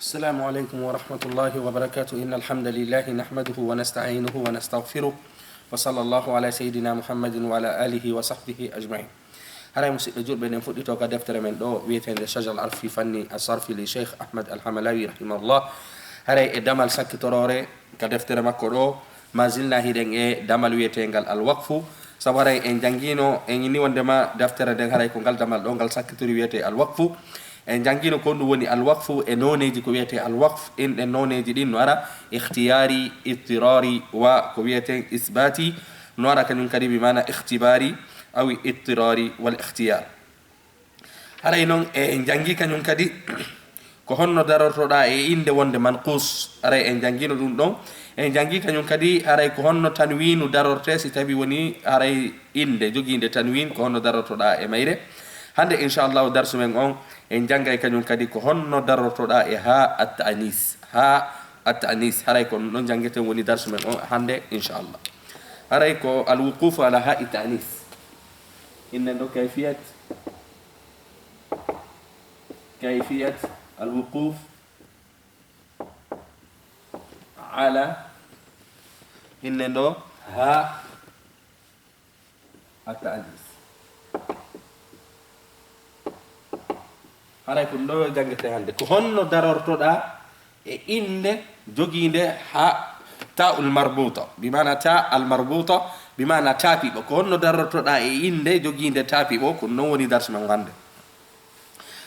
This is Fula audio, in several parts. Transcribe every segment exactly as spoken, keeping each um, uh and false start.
السلام عليكم ورحمة الله وبركاته. إن الحمد لله نحمده ونستعينه ونستغفره. وصلى الله على سيدنا محمد وعلى آله وصحبه أجمعين. Haray musidɓe julɓe, ɗen fuɗɗito ka deftere men ɗo wiyeteende Shajal Arf fi fanni asarfi li Cheikh Ahmad Al-Hamalawi rahimahullah. Haray e damal sakkitoroore ka deftere makko ɗo, ma zilna hiɗen e damal wiyeteengal Al-Waqfu. Sabu haray en janngino, en inni wondema deftere nden haray ko ngal damal ɗo ngal sakkitori wiyetee Al-Waqfu. En janngino ko ɗum woni Al-Waqfu e nooneeji ko wiyetee Al-Waqf. Inɗen nooneeji ɗin no ara ikhtiyaari, ittirari wa ko wiyetee isbaati. No ara kañum kadi bi maana ikhtibaari awi ittirari wal ikhtiyaar. Haray non e en janngi kañum kadi ko honno darortoɗaa e innde wonde manquus. Haray en janngino ɗum ɗon. En janngi kañum kadi haray ko honno tanwiinu darortee si tawi woni haray innde jogiinde tanwiin, ko honno darortoɗaa e mayre. Hannde inchallahu darsu men on en janngay kañum kadi ko honno darortoɗaa e haa at-ta'anis. Haa at-ta'anis. Haray ko ɗum ɗon janngeten woni darsu men on hannde inchallah. Haray ko al-wuqufu ala haa at-ta'anis. Innen ɗo kayfiyat, kayfiyat al-wuquf ala, innen ɗo haa at-ta'anis. Haray ko ɗum ɗo janngete hannde. Ko honno darortoɗaa e innde jogiinde haa ta'ul marbuta, bi maana ta al marbuta, bi maana taapiiɓo. Ko honno darortoɗaa e innde jogiinde taapiiɓo? Ko ɗum ɗon woni darsu men hannde.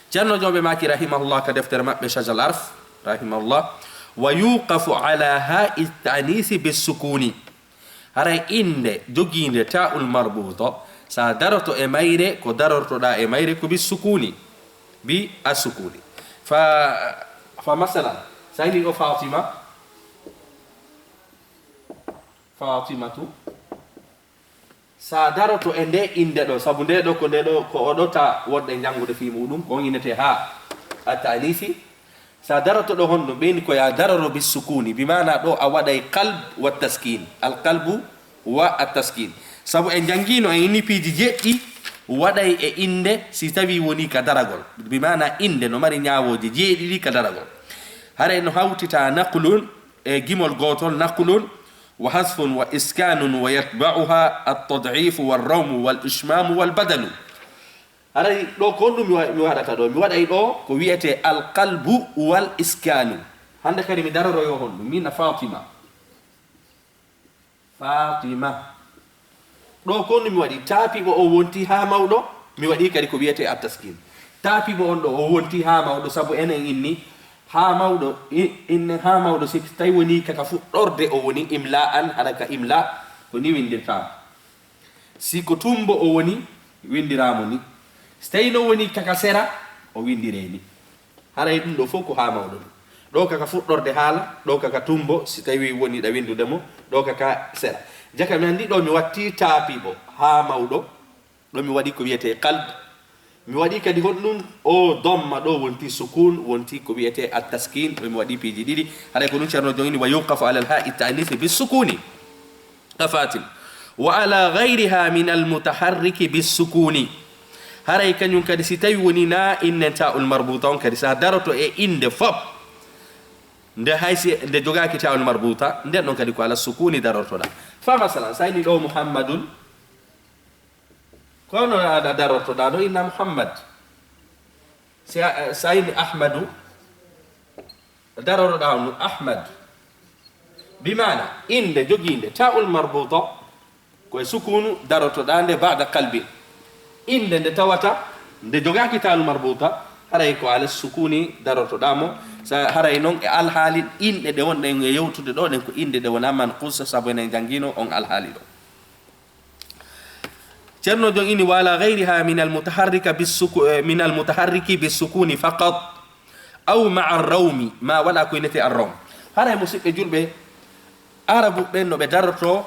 Ceerno Jooɓe maaki rahimahullah ka deftere maɓɓe Shajal Arf, rahimahullah, wa yuqafu ala ha'i ta'anisi bis sukuni. Haray innde jogiinde ta'ul marbuta, sa daroto e mayre, ko darortoɗaa e mayre ko bis sukuni, bi as sukuni. Fa, fa masalan, sa inni ɗo Fatima, Fatimatu, sa daroto e nde innde ɗo, sabu nde ɗo ko nde ɗo, ko oɗo ta woɗɗe janngude fii muɗum, ko on innete haa at-ta'anisi. Sa daroto ɗo honno ɓeyni ko ya daroro bis sukuni, bi maana ɗo a waɗay qalb wa taskin, al qalbu wa at taskin. Sabu en janngino en inni piiji jeɗɗi waɗay e innde si tawi woni ka daragol, bi maana innde no mari ñaawooje jeeɗiɗi ka daragol. Haray no hawtita naqlun e gimol gootol, naqlun wa hasfun wa iskanun wa yatba'uha at-tad'ifu war-rawmu wal-ishmamu wal-badalu. Haray ɗo ko honɗum mi wa-, mi waɗata ɗo? Mi waɗay ɗo ko wiyetee al-qalbu wal-iskanu. Hannde kadi mi daroroyo honɗum? Min na Fatima. Fatima. Ɗo ko honɗum mi waɗi? Taapiiɓo o wonti haa mawɗo, mi waɗi kadi ko wiyetee at-taskin. Taapiiɓo on ɗo o wonti haa mawɗo, sabu enen inni haa mawɗo, i-, inne haa mawɗo, si tawi woni kaka fuɗɗorde o woni imla'an, hara ka imla, ko ni winndirtaa. Si ko tummbo o woni, winndiraa mo ni. Si tawi no woni kaka sera, o winndiree ni. Haray ɗum ɗo fof ko haa mawɗo ɗum. Ɗo kaka fuɗɗorde haala, ɗo kaka tummbo, si tawi woni ɗa winndude mo, ɗo kaka sera. Jaka mi anndi ɗo mi watti taapiiɓo haa mawɗo, ɗo mi waɗi ko wiyetee qalb. Mi waɗi kadi honɗum o domma ɗo wonti sukun, wonti ko wiyetee at-taskin, ɗo mi waɗi piiji ɗiɗi. Haray ko ɗum Ceerno jogini, wa yuqafu alal ha'i ta'anisi bis sukuni. Ka Fatim. Wa ala ghayriha min al mutaharriki bis sukuni. Haray kañum kadi si tawi woni na innen ta'ul marbuta on kadi sa daroto e innde fop. Nde hay si nde jogaaki ta'ul marbuta, nden ɗon kadi ko ala sukuni darortoɗaa. Fa masalan, sa inni ɗo Muhammadun, ko no a darortoɗaa ɗo inna Muhammad. Si a, sa inni Ahmadu, daroroɗaa on Ahmad. Bi maana, innde jogiinde ta'ul marbuta, ko e sukunu darotoɗaa nde ba'da qalbin. Innde nde tawata nde jogaaki ta'ul marbuta, haray ko ala sukuni darotoɗaa mo. Sa haray non e alhaali inɗe ɗe wonɗen e yewtude ɗo ɗen ko inɗe ɗe wonaa manqusa, sabu enen janngino on alhaali ɗo. Ceerno jon ini, wa ala ghayriha min al mutaharrika bis suku-, eh, min al mutaharriki bis sukuni faqat, aw ma'a rawmi, ma waɗa ko innete ar rawm. Haray musidɓe julɓe, Arabu ɓen no ɓe daroto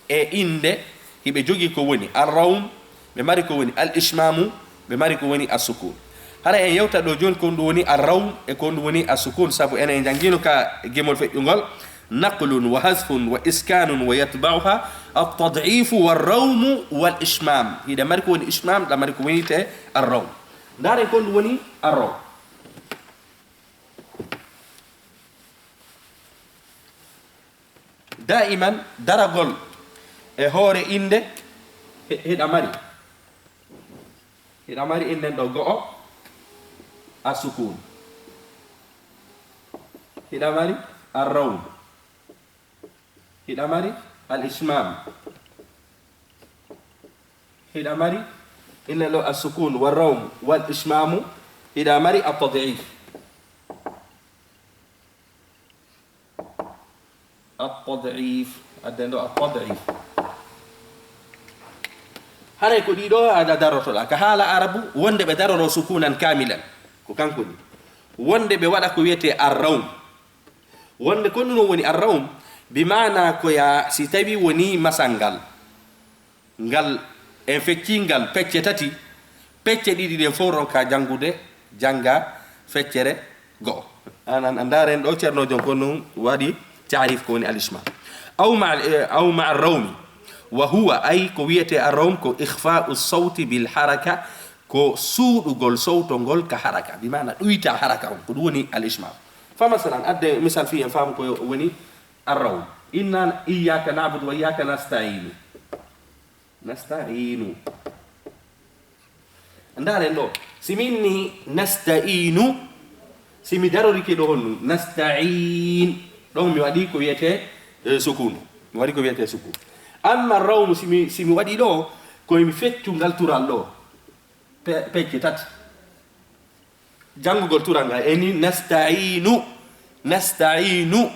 e innde, hiɓe jogii ko woni ar rawm, ɓe mari ko woni al ishmamu, ɓe mari ko woni as sukun. Haray en yewta ɗo jooni ko ɗum woni ar rawm e ko ɗum woni as sukun, sabu enen en janngino ka gimol feƴƴungol, naqlun wa hasfun wa iskanun wa yatba'uha at tad'ifu war rawmu wal ishmam. Hiɗa mari ko woni ishmam, ɗa mari ko woni te ar rawm. Ndaaren ko ɗum woni ar rawm. Daiman daragol e hoore innde, hi-, hiɗa mari. Hiɗa mari innen ɗo go'o, assukun. Hiɗa mari arrawm. Hiɗa mari al-ishmam. Hiɗa mari innen ɗo assukun, warrawm, wal-ishmamu. Hiɗa mari at-tad'if. At-tad'if. Adden ɗo at-tad'if. Haray ko ɗiɗo aɗa darotoɗa. Ka haala Arabu, wonde ɓe daroro sukunan kamilan. Ko kanko ni. Wonde ɓe waɗa ko wiyetee arrawm. Wonde ko ɗum woni arrawm, bi maana ko ya si tawi woni masal ngal. Ngal en feccii ngal pecce tati, pecce ɗiɗi ɗen fof ronka janngude, jannga feccere go'o. Anan, a ndaaren ɗo Ceerno Jon ko nun waɗi taarif ko woni al-ishmam. Aw ma, eh, aw ma arrawmi. Wa huwa, ay ko wiyetee arrawm ko ikhfa'u sawti bil haraka, ko suuɗugol sowto ngol ka haraka. Bi maana ɗuyta haraka on, ko ɗum woni al-ishmam. Fa masalan, adde misal fii en faamu ko woni arrawm. Inna iyyaka na'budu wa iyyaka nasta'inu. Nasta'inu. Ndaaren ɗo. Si min ni nasta'inu, si mi darorike ɗo honɗum? Nasta'in. Ɗon mi waɗi ko wiyetee, eh, sukun. Mi waɗi ko wiyetee sukun. Amma rawmu, si mi, si mi waɗi ɗo, ko mi feccu ngal tural ɗo. Pe-, pecce tati. Janngugol tural ngal, eni, nasta'inu, nasta'inu,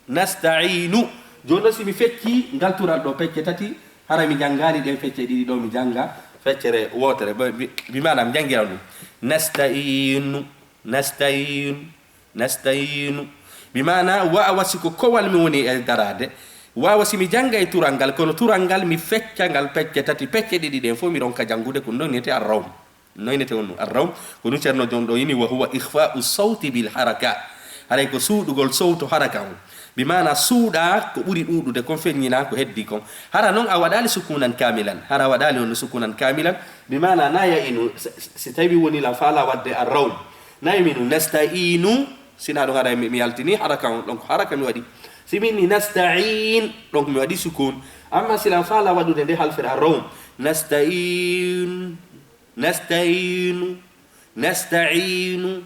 nasta'inu. Jooni noon, si mi feccii ngal tural ɗo pecce tati, hara mi janngaali ɗen pecce ɗiɗi ɗo, mi jannga feccere wootere. Bi, bi, bi maana mi janngira ɗum. Nasta'inu, nasta'inu, nasta'inu. Bi maana waawa si ko kowal mi woni e daraade, waawa si mi jannga e tural ngal, kono tural ngal mi fecca ngal pecce tati, pecce ɗiɗi ɗen fof mi ronka janngude, ko ɗum ɗon wiyetee arrawm. Noynete on ɗum arrawm, ko ɗum Ceerno Jon ɗo ini, wa huwa ikhfa'u sawti bil haraka. Haray ko suuɗugol sowto haraka on. Bi maana suuɗa ko ɓuri ɗuuɗude kon, feññina ko heddi kon. Hara non a waɗaali sukunan kamilan. Hara a waɗaali on sukunan kamilan. Bi maana na ya inu, si, si tawi woni lan faala waɗde arrawm. Na ya minu nasta'inu, sina ɗon hara mi, mi yaltini haraka on, ɗon ko haraka mi waɗi. Si min ni nasta'in, ɗon mi waɗi sukun. Amma si lan faala waɗude nde halfere arrawm. Nasta'in. Nasta'inu, nasta'inu,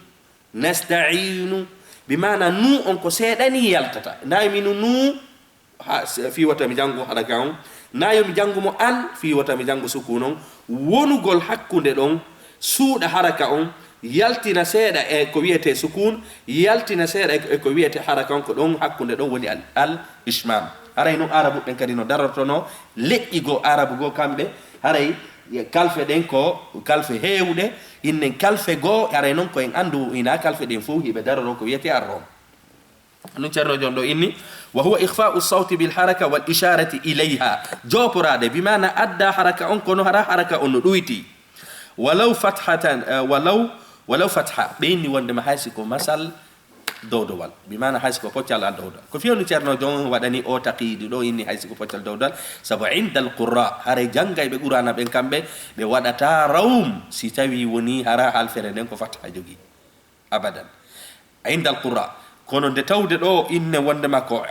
nasta'inu. Bi maana nu on ko seeɗa ni yaltata. Ndaa mi nu nu, ha, se-, fii wota mi janngu haraka on. Naa yo mi janngu mo an, fii wota mi janngu sukun on. Wonugol hakkunde ɗon, suuɗa haraka on, yaltina seeɗa e ko wiyetee sukun, yaltina seeɗa e, e ko wiyetee haraka on, ko ɗon hakkunde ɗon woni al, al ishmam. Haray non Arabu ɓen kadi no darortonoo leƴƴi goo Arabu goo kamɓe, haray kalfe ɗen ko kalfe heewuɗe, innen kalfe goo, haray non ko en anndu ina kalfe ɗen fof hiɓe daroroo ko wiyetee arrawm. Ɗum Ceerno Jon ɗo inni, wa huwa ikhfa'u sawti bil haraka wal isharati ilayha. Jooporaade, bi maana adda haraka on, kono hara haraka on no ɗuyti. Walaw fathatan, eh, walaw, walaw fatha. Ɓe inni wonde ma hay si ko masal dowdowal. Bi maana hay si ko poccal al dowdowal. Ko fii woni Ceerno Jon waɗani o taqyidi ɗo inni hay si ko poccal dowdowal. Sabu indal qurra, haray janngayɓe Qur'aana ɓen kamɓe, ɓe waɗata rawm si tawi woni hara halfere nden ko fatha jogi. Abadan. Indal qurra. Kono nde tawde ɗo inne wonde makko,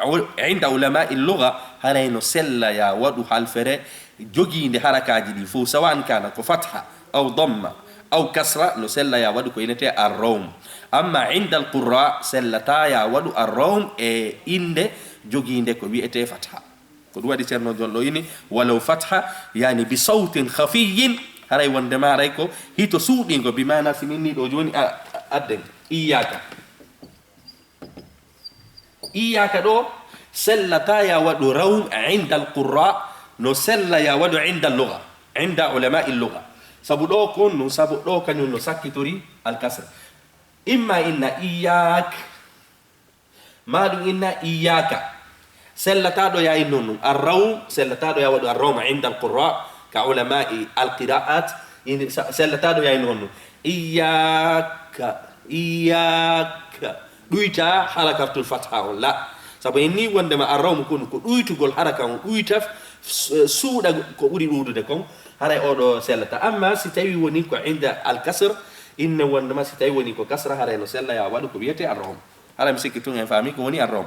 inda ulama'i lugha, haray no sella ya waɗu halfere jogiinde harakaaji ɗi fof, sawa'an kana ko fatha, aw damma, aw kasra, no sella ya waɗu ko inetee arrawm. Amma indal qurra, sellata ya waɗu arrawm e innde jogiinde ko wiyetee fatha. Ko ɗum waɗi Ceerno Jon ɗo ini, walaw fatha, yani bi sawtin khafiyyin, haray wonde ma haray ko hito suuɗingo, bi maana si min ni ɗo jooni a, a, adden, iyyaka. Iyyaka ɗo, sellata ya waɗu rawm inda al qurra, no sella ya waɗu inda lugha, inda ulama'i lugha. Sabu ɗo kon nun, sabu ɗo kañum no sakkitori al kasra. Imma inna iyyak, maa ɗum inna iyyaka. Sellata ɗo ya inno nun. Arrawm, sellata ɗo ya waɗu arrawm inda al qurra, ka ulama'i al qira'at, in, sa-, sellata ɗo ya inno nun. Iyyaka, iyyaka. Ɗuyta harakatul fatha on, la. Sabu en ni wondema arrawm kun ko ɗuytugol haraka on, ɗuyta f-, s-, suuɗa ko ɓuri ɗuuɗude kon, haray oɗo sellata. Amma si tawi woni ko inda al kasr, inne wondema si tawi woni ko kasra, haray no sella ya waɗu ko wiyete arrawm. Hara mi sikki tun en faami ko woni arrawm.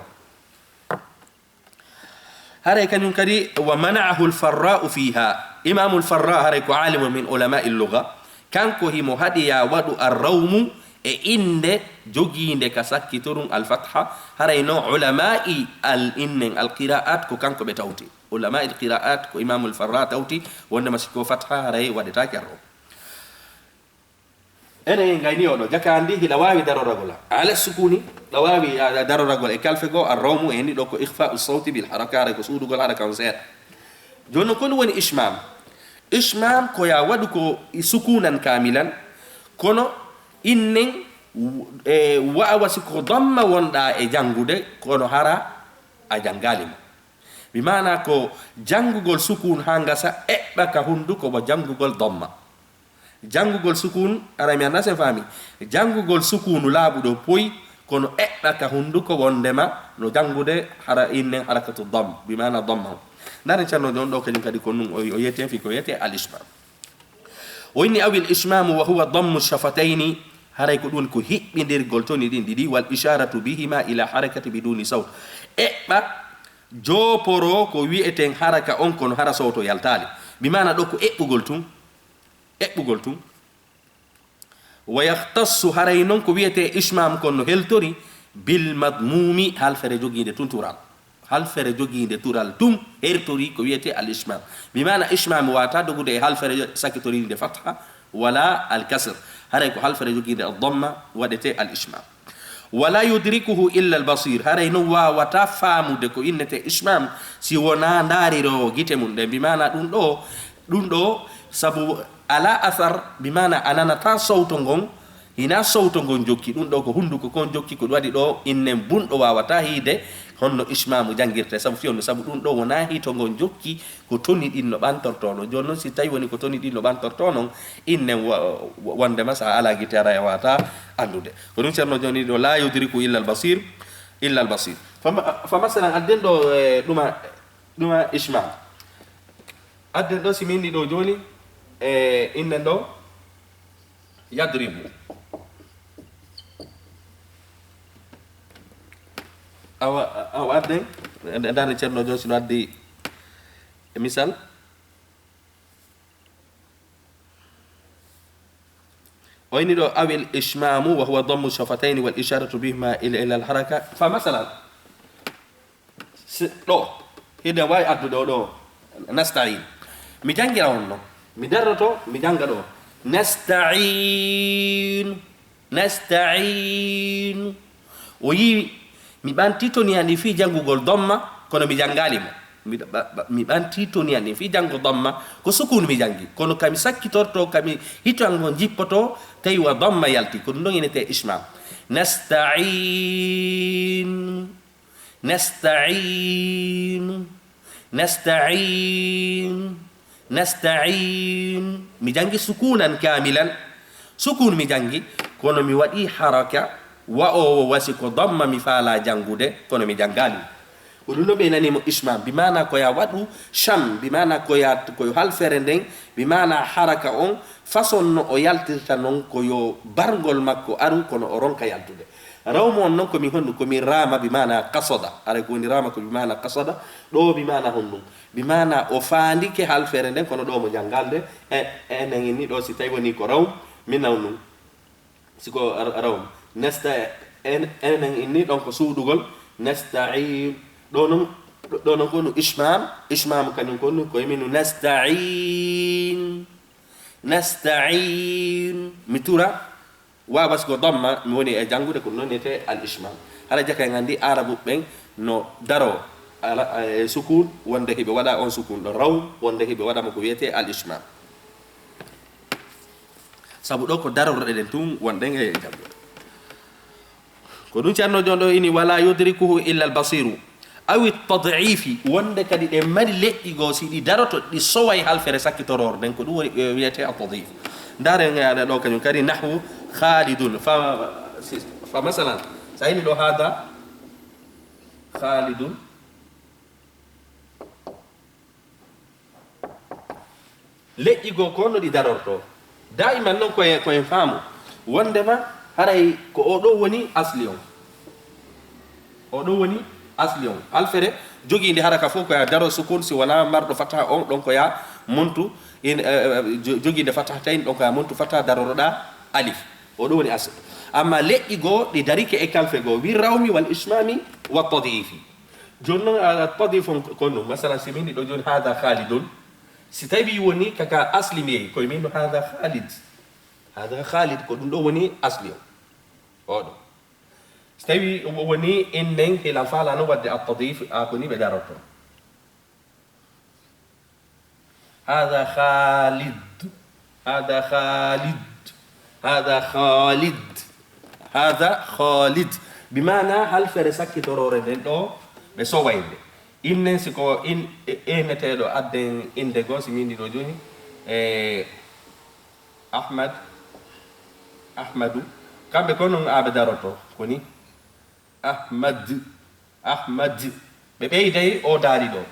Haray kañum kadi, wa mana'ahu al-Farra'u fiha. Imamul Farra haray ko alimu min ulama'i lugha. Kanko himo haɗi ya waɗu ar-rawmu e innde jogiinde ka sakkitorum al-fatha. Haray no ulama'i al-, innen al-qira'at ko kanko ɓe tawti. Ulama'i al-qira'at ko Imamul Farra tawti wonde ma si ko fatha haray waɗetaake ar-rawmu. Enen en ngayni oɗo, jaka anndi hiɗa waawi daroragol. Ala sukuni, ɗa waawi, a, a daroragol e kalfe goo, ar-rawmu e ni ɗo ko ikhfa'u sawti bil haraka, haray ko suuɗugol haraka on seeɗa. Jooni non, ko ɗum woni ishmam. Ishmam ko ya waɗu ko i sukunan kamilan, kono innen w-, e wa'awa si ko damma wonɗa e janngude, kono hara a janngaali mo. Bi maana ko janngugol sukun haa ngasa eɓɓa ka hunnduko wa janngugol damma. Janngugol sukun, ara mi annda sen faami. Janngugol sukunu laaɓuɗo poy, kono eɓɓa ka hunnduko wondema no janngude hara innen harakatu dam, bi maana damma. Ndaren Ceerno Joon ɗo kañum kadi ko nun o, o yiyete fi ko wiyete al ishmam. O inni awil ishmamu wa huwa dammu shafatayni, haray ko ɗum ko hiɓɓindirgol toni ɗin ɗiɗi, wal isharatu bihima ila harakati biduni sawt. Eɓɓa jooporo ko wiyeten haraka on kono hara sawto yaltaali. Bi maana ɗo ko eɓɓugol tun. Eɓɓugol tun. Wa yahtassu, haray non ko wiyetee ishmam kon no heltori bil madmumi, halfere jogiinde tun tural. Halfere jogiinde tural tun hertori ko wiyetee al ishmam. Bi maana ishmam wata dogude e halfere sakitoriinde fatha wala al kasr. Haray ko halfere jogiinde al damma waɗetee al ishmam. Wala yudrikuhu illa al basir. Haray non waawata faamude ko innetee ishmam si wonaa ndaariroowo gite mum ɗen. Bi maana ɗum ɗo, ɗum ɗo sabu ala athar, bi maana a nanata sawto ngon, hinaa sawto ngon jokki. Ɗum ɗo ko hunnduko kon jokki, ko ɗum waɗi ɗo innen bunɗo waawata hiide honno ishmamu janngirtee. Sabu fii on, sabu ɗum ɗo wonaa hito ngon jokki, ko toni ɗin no ɓantortoo non. Jooni non, si tawi woni ko toni ɗin no ɓantortoo non, innen wo-, wo-, wondema sa alaa gite aray a waawata anndude. Ko ɗum Ceerno Joon ɗo, la yudriku illa al basir, illa al basir. Fa ma-, fa masalan, adden ɗo, eh, ɗuma, ɗuma ishmam. Adden ɗo, si min ɗi ɗo jooni, eh, innen ɗo, yadribu. Awa, awa adden, nda-, ndaren Ceerno Joon si no addi misal. O inni ɗo, awil ishmamu wa huwa dammu shafatayni wal isharatu bihima ila, ila al haraka. Fa masalan, si, ɗo, hiɗen waawi addude o ɗo, nasta'in. Mi janngira on non. Mi darroto, mi jannga ɗo. Nasta'in. Nasta'in. O yii, mi ɓanti toni an fii janngugol damma, kono mi janngaali mo. Mi ɗa-, ɓa-, ɓa-, mi ɓanti toni an fii janngo damma, ko sukun mi janngi. Kono ka mi sakkitorto, ka mi hito an ngon jippoto, tawi wa damma yalti. Ko ɗum ɗon innetee ishmam. Nasta'in. Nasta'in. Nasta'in. Nasta'in. Mi janngi sukunan kamilan. Sukun mi janngi, kono mi waɗi haraka wa'oowo wa si ko damma mi faalaa janngude, kono mi janngaali. Ko ɗum ɗo ɓe nani mo ishmam, bi maana ko ya waɗu sham, bi maana ko ya, ko yo halfere nden, bi maana haraka on, façon no o yaltirta non ko yo barngol makko aru, kono o ronka yaltude. Rawmu on non ko mi honnu, ko mi raama bi maana qasada. Haray ko woni raama ko bi maana qasada, ɗo bi maana honnu. Bi maana o faandike halfere nden, kono ɗo mo janngalde, e, enen inni ɗo si tawi woni ko rawm, mi naw nun. Si ko ar-, rawm. Nasta-, en-, enen inni ɗon ko suuɗugol, nasta'in. Ɗo non, ɗo non ko nu ishmam, ishmam kañum ko nu ko yiminu nasta'in. Nasta'in. Mi tura, wa bas ko damma, mi woni e janngude ko non wiyetee al ishmam. Hara jaka en anndi Arabu ɓen no daro ala, e sukun, wonde hiɓe waɗa on sukun ɗo raw, wonde hiɓe waɗa mo ko wiyetee al ishmam. Sabu ɗo ko darorɗe ɗen tun wonɗen e janngude. Ko ɗum Ceerno Joon ɗo ini, wala yudrikuhu illa al basiru. Awi tad'ifi, wonde kadi ɗe mari leƴƴi goo, si ɗi daroto, ɗi soway halfere sakkitoroore nden, ko ɗum woni, eh, wiyetee at tad'if. Ndaaren, eh, ɗo kañum kadi, nahwu Khalidun. Fa, si, fa masalan, sa ini ɗo hada Khalidun. Leƴƴi goo ko no ɗi darortoo. Daa'iman non ko en, ko en faamu. Wondema haray ko oo ɗoo woni asli on. Oo ɗoo woni Asli on. Halfere jogiinde haraka fof ko ya daro sukun, si wonaa marɗo fataha on, ɗon ko ya muntu, in, eh, eh, jo-, jogiinde fataha tawi ɗon ko ya muntu fataha daroroɗa alif. O ɗo woni asli. Amma leƴƴi goo ɗi darike e kalfe goo, wi rawmi wal ishmami wa tad'ifi. Jooni noon, a, a tad'if on ko, ko ɗum. Masalan, si min ɗo jooni, hada khalidun. Si tawi woni kaka asli mi yehi, koye min no hada khalid. Hada khalid, ko ɗum ɗo woni asli on. Oɗo. Si tawi woni in nen hila fala no wadde at tad'if, a ko ni ɓe darorto. Hada khalid. Hada khalid. Hada khalid. Hada khalid. Bi maana halfere sakkitoroore nden ɗo, ɓe soway nde. In nen si ko in, e-, eneteeɗo adden innde goo, si min ɗo jooni, e, Ahmad, Ahmadu. Kamɓe ko non aɓe daroto, ko ni? Ahmad, Ahmad. Ɓe ɓeyday o daari ɗo.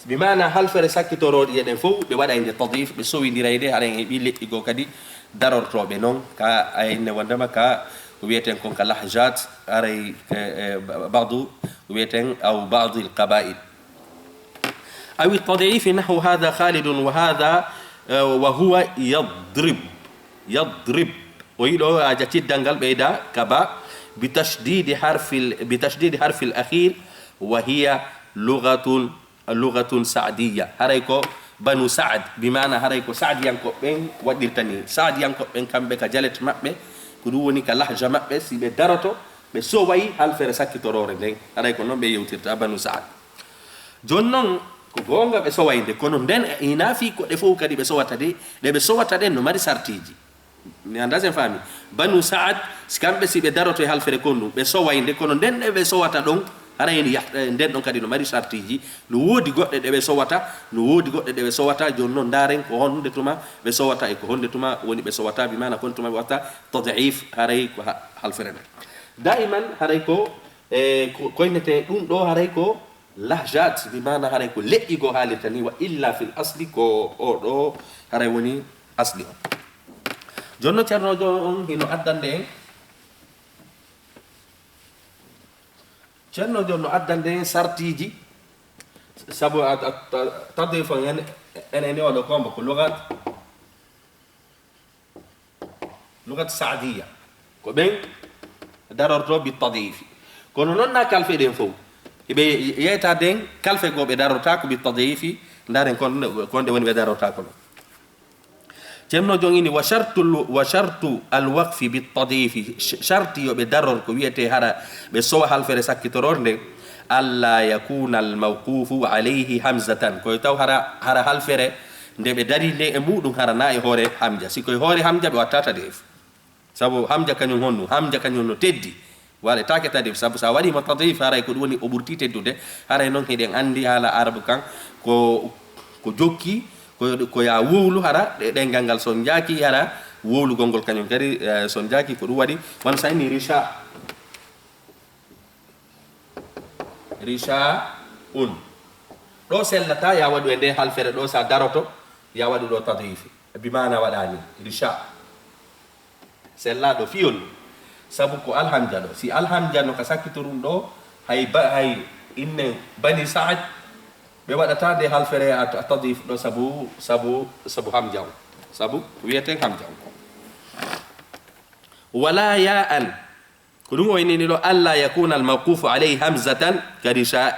Bi maana halfere sakkitorooɗi e ɗen fof, ɓe waɗay nde tad'if, ɓe sowindiray nde, haray en heɓi leƴƴi goo kadi darortooɓe non. Ka ay ne wondema ka ko wiyeten kon ka lahjat, haray, e, e, ba'du wiyeten aw ba'dil qaba'il. أو التضعيف نحو هذا خالد وهذا، آه، وهو يضرب. يضرب. O yiɗo a jatiddal ngal ɓeyda ka ba, بتشديد حرف ال-، بتشديد حرف الأخير، وهي لغة، لغة سعدية. Haray ko Banu Sa'ad, bi maana haray ko Sa'diyankooɓe ɓen waɗirta ni. Sa'diyankooɓe ɓen kamɓe ka jalet maɓɓe, ko ɗum woni ka lahja maɓɓe, si ɓe daroto, ɓe soway halfere sakkitoroore nden. Haray ko non ɓe yewtirta Banu Sa'ad. Jooni non, ko goonga ɓe soway nde, kono nden e hinaa fii ko ɗe fof kadi ɓe sowata de, ɗe ɓe sowata ɗen no mari sartiiji. Mi anndaa si en faami. Banu Sa'ad, si kamɓe si ɓe daroto e halfere kon ɗum, ɓe soway nde, kono nden ɗe ɓe sowata ɗon, haray en yah-, eh, nden ɗon kadi no mari sartiiji. No woodi goɗɗe ɗe ɓe sowata, no woodi goɗɗe ɗe ɓe sowata. Jooni non ndaaren ko honde tuma ɓe sowata e ko honde tuma woni ɓe sowata, bi maana kon tuma ɓe watta tad'if, haray ko ha-, halfere nden. Daiman haray ko, eh, ko, ko innete ɗum ɗo haray ko lahjat, bi maana haray ko leƴƴi goo haalirta ni, wa illa fil asli ko o ɗo haray woni asli on. Jooni no ceernoojo on hino addande en, ceernoojo no addande en sartiiji, sabu a, a, a, tad'if on en, enen ni oɗo kombo ko lugat, lugat Saadiya, ko ɓen darorto bi tad'ifi. Kono non na kalfe ɗen fof. Hiɓe yeyta den kalfe goo ɓe darorta ko bi tad'ifi, ndaren kon, kon ɗe woni ɓe darorta kono. Ceerno jon ini, wa shartu, wa shartu al waqfi bi tad'ifi, sh-, sharti yo ɓe daror ko wiyete hara ɓe sowa halfere sakkitoroore nden, alla yakuna al mawqufu alayhi hamzatan, koye taw hara, hara halfere nde ɓe dari nde e muɗum hara na e hoore hamja. Si koye hoore hamja ɓe watta tad'if. Sabu hamja kañum honnu, hamja kañum no teddi. Waɗetaake tad'if, sabu sa waɗi mo tad'if, haray ko ɗum woni o ɓurti teddude. Haray noon hiɗen anndi haala arabu kan ko, ko jokki, ko, ko ya wowlu hara, ɗe-, ɗengal ngal son jaaki hara, wowlugol ngol kañum kadi, eh, son jaaki ko ɗum waɗi. Wano sa inni risha. Risha un. Ɗo sellata ya waɗu e nde halfere ɗo sa daroto, ya waɗu ɗo tad'ifi. Bi maana waɗani risha. Sellaɗo fiyol. Sabu ko alhamja ɗo. Si alhamja no ka sakkitorum ɗo, hay ba-, hay inne Bani Sa'ad, ɓe waɗata nde halfere a, a tad'if ɗo sabu, sabu, sabu hamja on. Sabu wiyeten hamja on. Wala ya'an. Ko ɗum o innini ɗo, alla yakuna al mawqufu alayhi hamzatan ka risha.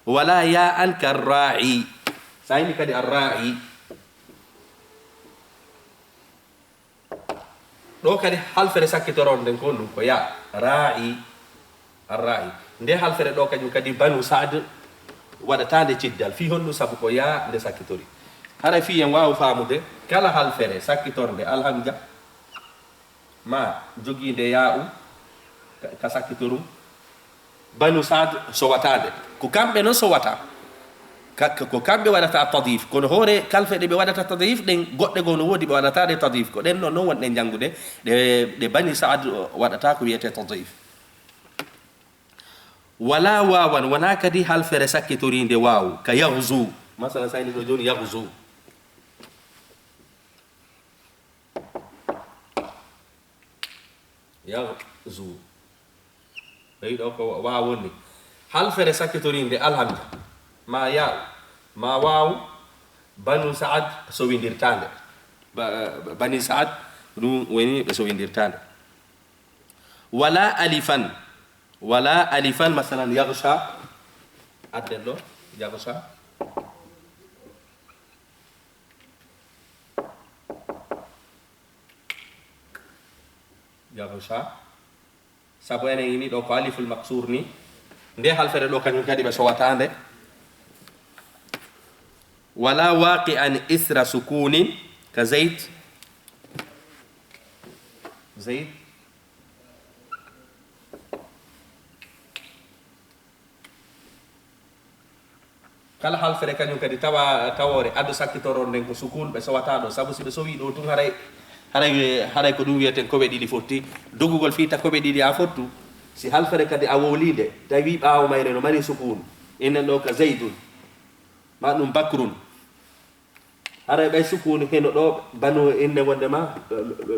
Wala ya'an ka ra'i. Sa inni kadi ar ra'i. Ɗo kadi halfere sakkitoron nden ko ɗum ko ya, ra'i, ar ra'i. Nde halfere ɗo kañum kadi Banu Sa'd waɗata nde ciddal. Fii honɗum? Sabu ko ya nde sakkitori. Haray fii en waawu faamude kala halfere sakkitornde alhamja ma jogiinde ya'u ka, ka sakkitorum. Banu Sa'd sowataade. Ko kamɓe noon sowata. Ka-, ka-, ko kamɓe waɗata tad'if. Kono hoore kalfe ɗe ɓe waɗata tad'if ɗen, goɗɗe goo no woodi ɓe waɗata ɗe tad'if. Ko ɗen noon, noon wonɗen janngude ɗe, ɗe Bani Sa'd waɗata ko wiyetee tad'if. Wala wawan, wonaa kadi halfere sakkitoriinde waaw, ka yaghzu. Masala, sayni ɗo jooni yaghzu. Yaghzu. Tawi ɗo ko wa-, waaw woni. Halfere sakkitorinde alhamza, ma ya'u, ma wawu, banu Sa'ad sowindirtande. Ba-, bani Sa'ad ɗum woni ɓe sowindirtande. Wala alifan, wala alifan, masalan, yaghsha, adden ɗo, yaghsha. Yaghsha. Sabu enen ini ɗo ko aliful maksur ni. Nde halfere ɗo kañum kadi ɓe sowata nde. Wala waqi'an isra sukunin ka Zayd. Zayd. Kala halfere kañum kadi tawa, tawoore addu sakkitoro nden ko sukun, ɓe sowata ɗo. Sabu si ɓe sowi ɗo tun, haray, haray, haray ko ɗum wiyeten koɓe ɗiɗi fotti. Dogugol fii ta koɓe ɗiɗi a fottu. Si halfere kadi a wowlinde, tawi ɓaawo mayre no mari sukun. Innen ɗo ka Zaydun. Ma ɗum Bakrun. Haray ɓay sukun heno ɗo, banu inne wonde ma,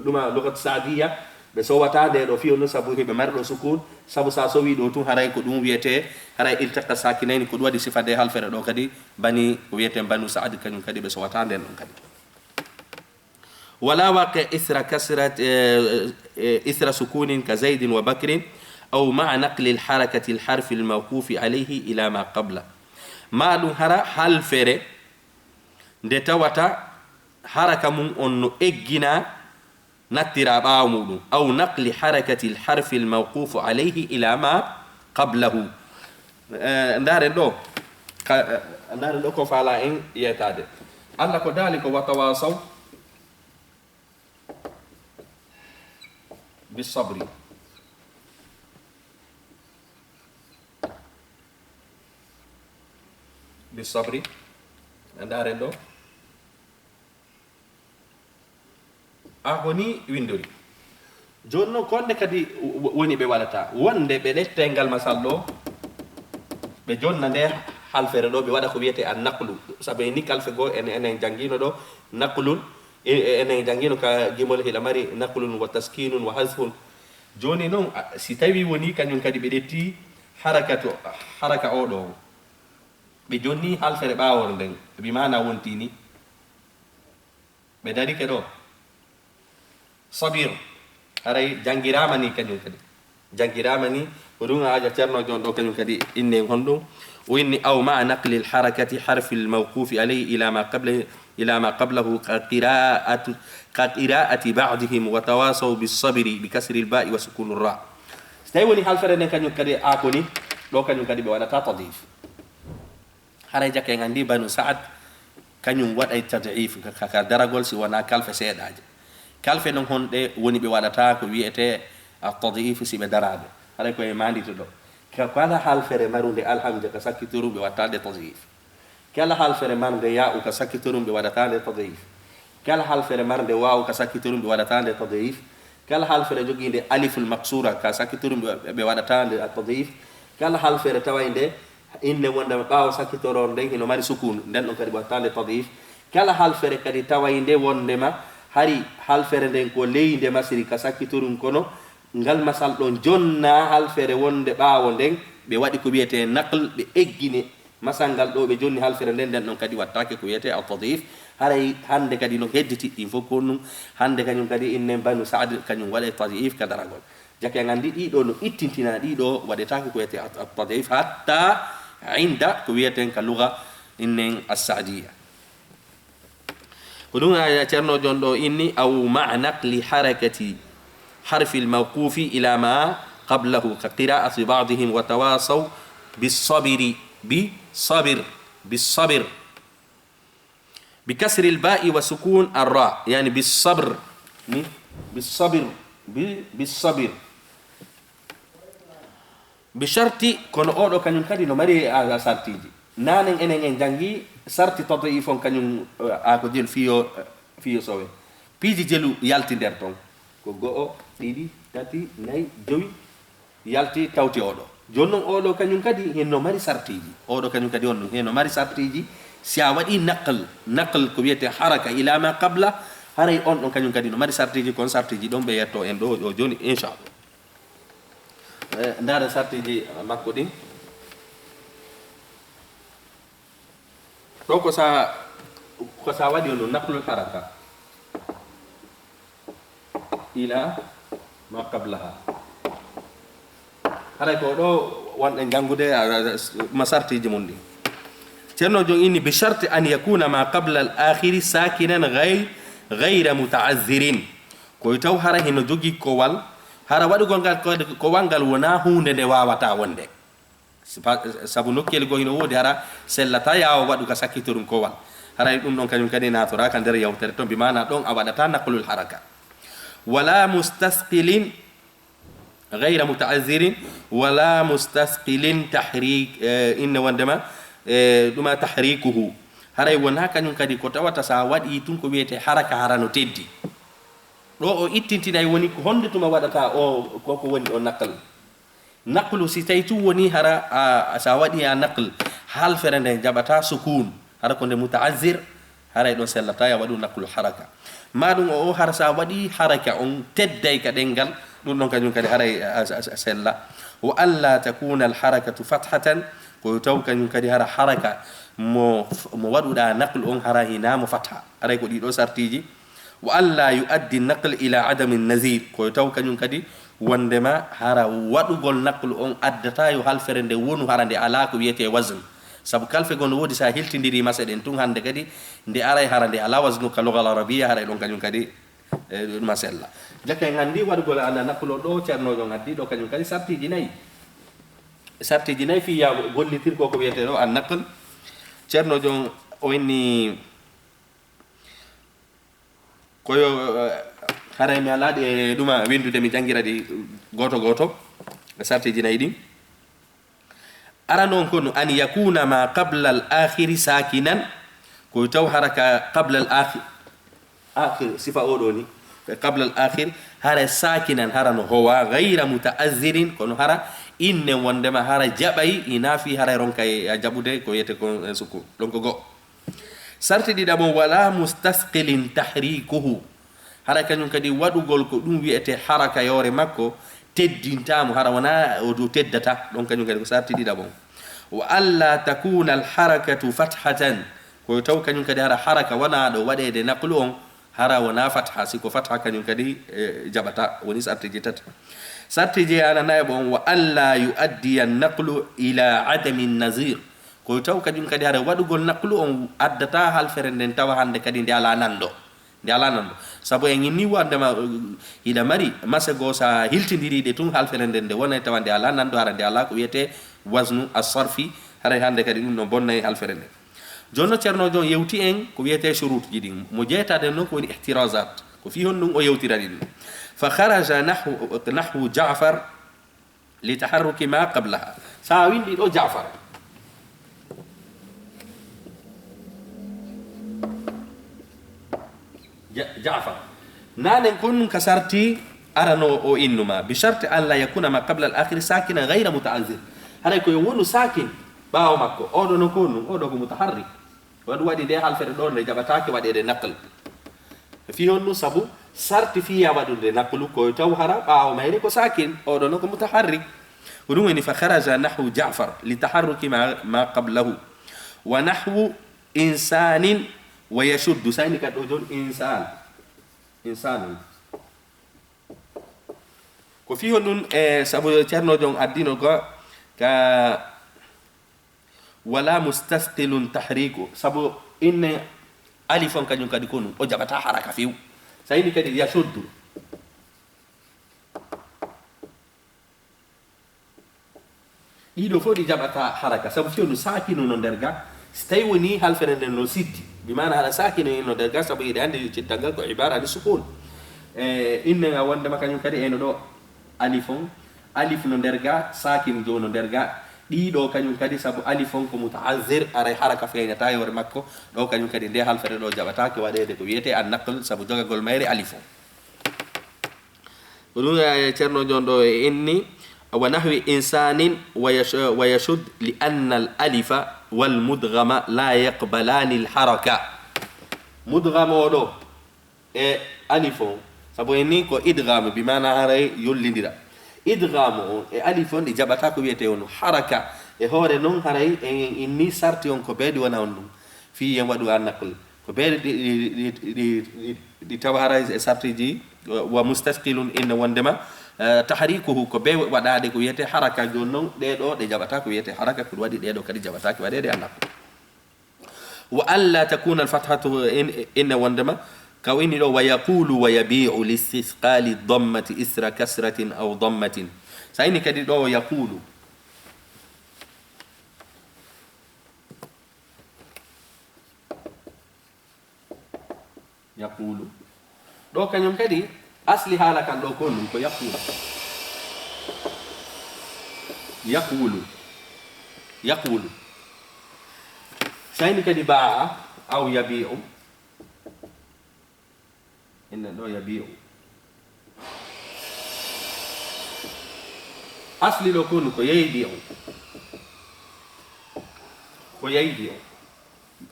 ɗuma lugat Saadiya, ɓe sowata nde ɗo fiyo no sabu hiɓe mari ɗo sukun, sabu sa sowi ɗo tun haray ko ɗum wiyete, haray iltaqa sakinayni, ko ɗum waɗi sifa nde halfere ɗo kadi, bani, ko wiyeten banu Saad, kañum kadi ɓe sowata nden ɗon kadi. Wala waqi isra kasrat, eh, eh, isra sukunin ka Zaydin wa Bakrin, aw ma'a naqli al-harakati al-harfi al-mawqufi alayhi ila ma qabla. Ma ɗum hara halfere nde tawata haraka mum on no eggina nattira ɓaawo muɗum, aw naqli harakati al-harfi al-mawqufu alayhi ila ma qablahu. Eh, ndaren ɗo, ka, eh, ndaren ɗo ko faala en yetaade. Allah ko daali ko watawasaw bisabri. Bisabri. Ndaren ɗo. A ko ni windori. Jooni noon, ko honde kadi w-, woni ɓe waɗata? Wonde ɓe ɗettay ngal masal ɗo, ɓe jonna nde halfere ɗo, ɓe waɗa ko wiyetee an naqlu. Sabu e ni kalfe goo, en, enen janngiino ɗo naqlun, e, e, enen janngiino ka gimol hiɗa mari naqlun wa taskinun wa hazfun. Jooni noon, a, si tawi woni kañum kadi ɓe ɗetti harakatu, haraka o ɗo, ɓe jonni halfere ɓaawore nden, bi maana wonti ni. Ɓe darike ɗo. Sabir. Haray janngiraama ni kañum kadi. Janngiraama ni, ko ɗum a aja Ceerno jon ɗo kañum kadi inni en honɗum. O inni: "Aw ma'a naqli al-harakati harfi al-mawqufi alayhi ila ma qabla, ila ma qablahu ka qira'atu, ka qira'ati ba'dihim wa tawasaw bis-sabri bi kasri al-ba'i wa sukuni ar-ra." So tawi woni halfere nden kañum kadi a ko ni, ɗo kañum kadi ɓe waɗata tad'if. Haray jaka en anndi Banu Sa'ad, kañum waɗay tad'if ka, ka, ka daragol si wonaa kalfe seeɗaaje. Kalfe non honɗe woni ɓe waɗata ko wiyetee at-tad'if si ɓe daraade? Haray ko e maandito ɗo. Ka, kala halfere marunde alhamza ka sakkitorum ɓe waɗata nde tad'if. Kala halfere marnde ya'u ka sakkitorum ɓe waɗata nde tad'if. Kala halfere marnde waaw ka sakkitorum ɓe waɗata nde tad'if. Kala halfere jogiinde aliful maksura ka sakkitorum ɓe, ɓe waɗata nde tad'if. Kala halfere tawaynde inne wonde ɓaawo sakkitoro nden hino mari sukun, nden ɗon kadi ɓe waɗata nde tad'if. Kala halfere kadi tawaynde wondema hari halfere nden ko ley nde masiri ka sakkitorum kono ngal masal ɗon jonna halfere wonde ɓaawo nden ɓe waɗi ko wiyetee naql, ɓe eggini masal ngal ɗo ɓe jonni halfere nden, nden ɗon kadi wattaake ko wiyetee at-tad'if. Haray hannde kadi no hedditi ɗin fof ko ɗum. Hannde kañum kadi innen Banu Sa'd kañum waɗay tad'if ka daragol. Jaka en anndi ɗiɗo no ittintina ɗiɗo waɗetaake ko wiyetee at-, at-tad'if hatta inda ko wiyeten ka lugha innen as-Sa'diyya. Ko ɗum aya Ceerno jon ɗo inni: "Aw ma'a naqli harakati harfi al-mawqufi ila ma qablahu ka qira'ati ba'dihim wa tawasaw bis-sabri, bi-sabr, bis-sabr." Bi kasri al-ba'i wa sukun ar-ra, yani bis-sabr. Ni? Bis-sabr. Bi, bis-sabr. Bi sharti, kono oɗo kañum kadi no mari a, a sartiji. Nanen enen en janngi sarti tad'if on kañum, eh, a ko jelu fiyo, eh, fiyo sowe. Piiji jelu yalti nder ton. Ko go'o, ɗiɗi, tati, nayi, jowi, yalti tawti oɗo. Jooni non oɗo kañum kadi hen no mari sartiji. Oɗo kañum kadi on no, hen no mari sartiji. Si a waɗi naql, naql ko wiyetee haraka ila ma qabla, haray on ɗon kañum kadi no mari sartiji, kon sartiji ɗon ɓe yetto en ɗo, ɗo jooni, inchallah. Eh, ndaaren sartiji makko ɗin. Ɗo ko sa, ko sa waɗi on naqlul haraka ila ma qablaha. Haray ko ɗo wonɗen janngude, a, a, a, ma sartiji mum ɗi. Ceerno jon inni: "Bi sharti an yakuna ma qabla al akhiri sakinan ghayr, ghayra muta'azzirin." Ko taw hara hino jogi kowal, hara waɗugol ngal ko, kowal ngal wona huunde nde wawata wonde. Sipa-, sabu nokkeeli goo hino woodi hara sellata yaawa waɗu ka sakkito ɗum kowal. Haray ɗum ɗon kañum kadi naatoraaka nder yawtere ton, bi maana ɗon a waɗata naqlul haraka. Wala mustasqilin ghayra muta'azzirin, wala mustasqilin tahrik, eh, inne wondema, eh, ɗuma tahrikuhu. Haray wona kañum kadi ko tawata sa waɗi tun ko wiyete haraka hara no teddi. Ɗo o ittintinay woni ko honde tuma waɗata o, ko ko woni o naql. Naqlu, si tawi tun woni hara a, a, sa waɗi a naql, halfere nden jaɓata sukun, hara ko nde muta'azzir, haray ɗon sellata ya waɗu naqlu haraka. Ma ɗum o, o hara sa waɗi haraka on tedday ka ɗengal, ɗum ɗon kañum kadi haray a, a, a sella. Wa alla takuna al harakatu fathatan, ko taw kañum kadi hara haraka mo, mo waɗuɗa naqlu on hara hina mo fatha. Haray ko ɗiɗo sartiji. Wa alla yu'addi naql ila adami nazir, ko taw kañum kadi wondema hara waɗugol naqlu on addata yo halfere nde wonu hara nde ala ko wiyete wazn. Sabu kalfe goo no woodi sa hiltindiri mase ɗen tun hande kadi nde aray hara nde ala waznu ka lugal arabiya, haray ɗon kañum kadi, e, ɗum a sella. Jaka en anndi waɗugol ana naqlu ɗo ceerno jon addi ɗo kañum kadi sartiji nayi. Sartiji nayi fi ya gollitir ko ko wiyete ɗo an naql. Ceerno jon o inni Ko yo, eh, haray mi alaa ɗi e ɗuma winndude, mi janngira ɗi gooto gooto, e sartiji nayi ɗin. Arano on ko no an yakuna ma qabla al akhiri sakinan, ko taw hara ka qabla al akhir, akhir, sifa o ɗo ni, ko qabla al akhir, hara sakinan, hara no howa, ghayra muta'azzirin, kono hara inne wondema hara jaɓay, ina fi hara ronka e a jaɓude ko wiyete ko, eh, sukun. Donc, go. Sarti ɗiɗaɓo, wala mustasqilin tahrikuhu. Hara kañum kadi waɗugol ko ɗum wi'ete haraka yoore makko teddintaamo, hara wona o dow teddata. Ɗon kañum kadi ko sarti ɗiɗaɓo. Wa alla takuna al harakatu fathatan. Ko taw kañum kadi hara haraka wona ɗo waɗeede naqlu on, hara wona fatha, si ko fatha kañum kadi, e, jaɓata. Woni sartiji tati. Sartiji ana nayaɓo on, wa alla yu'addiya naqlu ila adami nazir. Ko taw kañum kadi hara waɗugol naqlu on addata halfere nden tawa hande kadi nde alaa nanndo. Nde alaa nanndo. Sabu en inni wondema, uh, hiɗa mari mase goo sa hiltindiri ɗe tun halfere nden nde wonay tawa nde alaa nanndo, hara nde alaa ko wiyete wasnu as-sarfi, haray hande kadi ɗum no bonnay halfere nden. Jonno Ceerno Jon yewti en ko wiyete shuruutuji ɗin. Mo jeytaɗen noon ko woni ihtirazat. Ko fii honɗum o yewtirani ɗum. Fa kharaja nahwu, nahwu Ja'far, li taharruki ma qablaha. Sa winndi ɗo Ja'far. Ja-, Ja'far. Nanen kon nun ka sarti arano o innuma. Bi sharti an la yakuna ma qabla al akhiri sakinan ghayra muta'azzir. Haray ko yo wonu sakin ɓaawo makko. Oɗo no ko nun, oɗo ko mutaharrik. Waɗu waɗi nde halfere ɗo nde jaɓataake waɗeede naql. Fii honɗum? Sabu sarti fii ya waɗude naqlu ko taw hara ɓaawo mayre ko sakin, oɗo no ko mutaharrik. Ko ɗum woni fa kharaja nahwu Ja'far li taharruki ma, ma qablahu. Wa nahwu insanin wa yashuddu. Sayni ka ɗo jon insan. Insanun. Ko fii honɗum? E sabu Ceerno Jon addino ko ka Wala mustasqilun tahriku, sabu inne alif on kañum kadi ko nun, o jaɓata haraka few. Sa ini kadi yashuddu. Ɗiɗo fof ɗi jaɓata haraka, sabu few no sakinu no nder ga. Si tawi woni halfere nden no siddi, bi maana hara sakinu no nder ga, sabu hiɗe andi cittal ngal ko ibara ani sukun. E, inne nga wondema kañum kadi eno ɗo. Alif on, alif no nder ga, sakin jo no nder ga. Ɗiɗo kañum kadi, sabu alif on ko muta'azzir, aray haraka feeñata e hoore makko. Ɗo kañum kadi, nde halfere ɗo jaɓataake waɗeede ko wiyete an naql, sabu jogagol mayre alif on. Ko ɗum, eh, Ceerno Jon ɗo e inni, wa nahwi insanin wa yash-, wa yashud li anna al alifa wal mudghama la yaqbalani al haraka. Mudgham o ɗo, e alif on, sabu en ni ko idgham, bi maana haray yollindira. Idgham on e alif on ɗi jaɓata ko wiyete on haraka. E hoore non haray en inni sarti on ko beedi wona on ɗum. Fii yen waɗu an naql. Ko bee ɗi, ɗi, ɗi, ɗi, ɗi, ɗi tawa hara e sartiji, wa mustasqilun inna wondema, eh, tahrikuhu ko bee waɗaade ko wiyetee haraka. Jooni noon, ɗee ɗoo ɗe jaɓataa ko wiyetee haraka, ko ɗum waɗi ɗee ɗoo kadi jaɓataa ko waɗeede an naql. Wa alla takuna al fathatu in, inna wondema, ka o inni ɗoo, wa yaqulu wa yabi'u listisqali dammati isra kasratin aw dammatin. So a inni kadi ɗoo yaqulu. Yaqulu. Ɗoo kañum kadi, asli haala kan ɗoo ko ɗum ko yaqulu. Yaqulu. Yaqulu. So a inni kadi ba'a aw yabi'u. Inna ɗoo yabi'u. Asli ɗoo ko ɗum ko yaybi'u. Ko yaybi'u.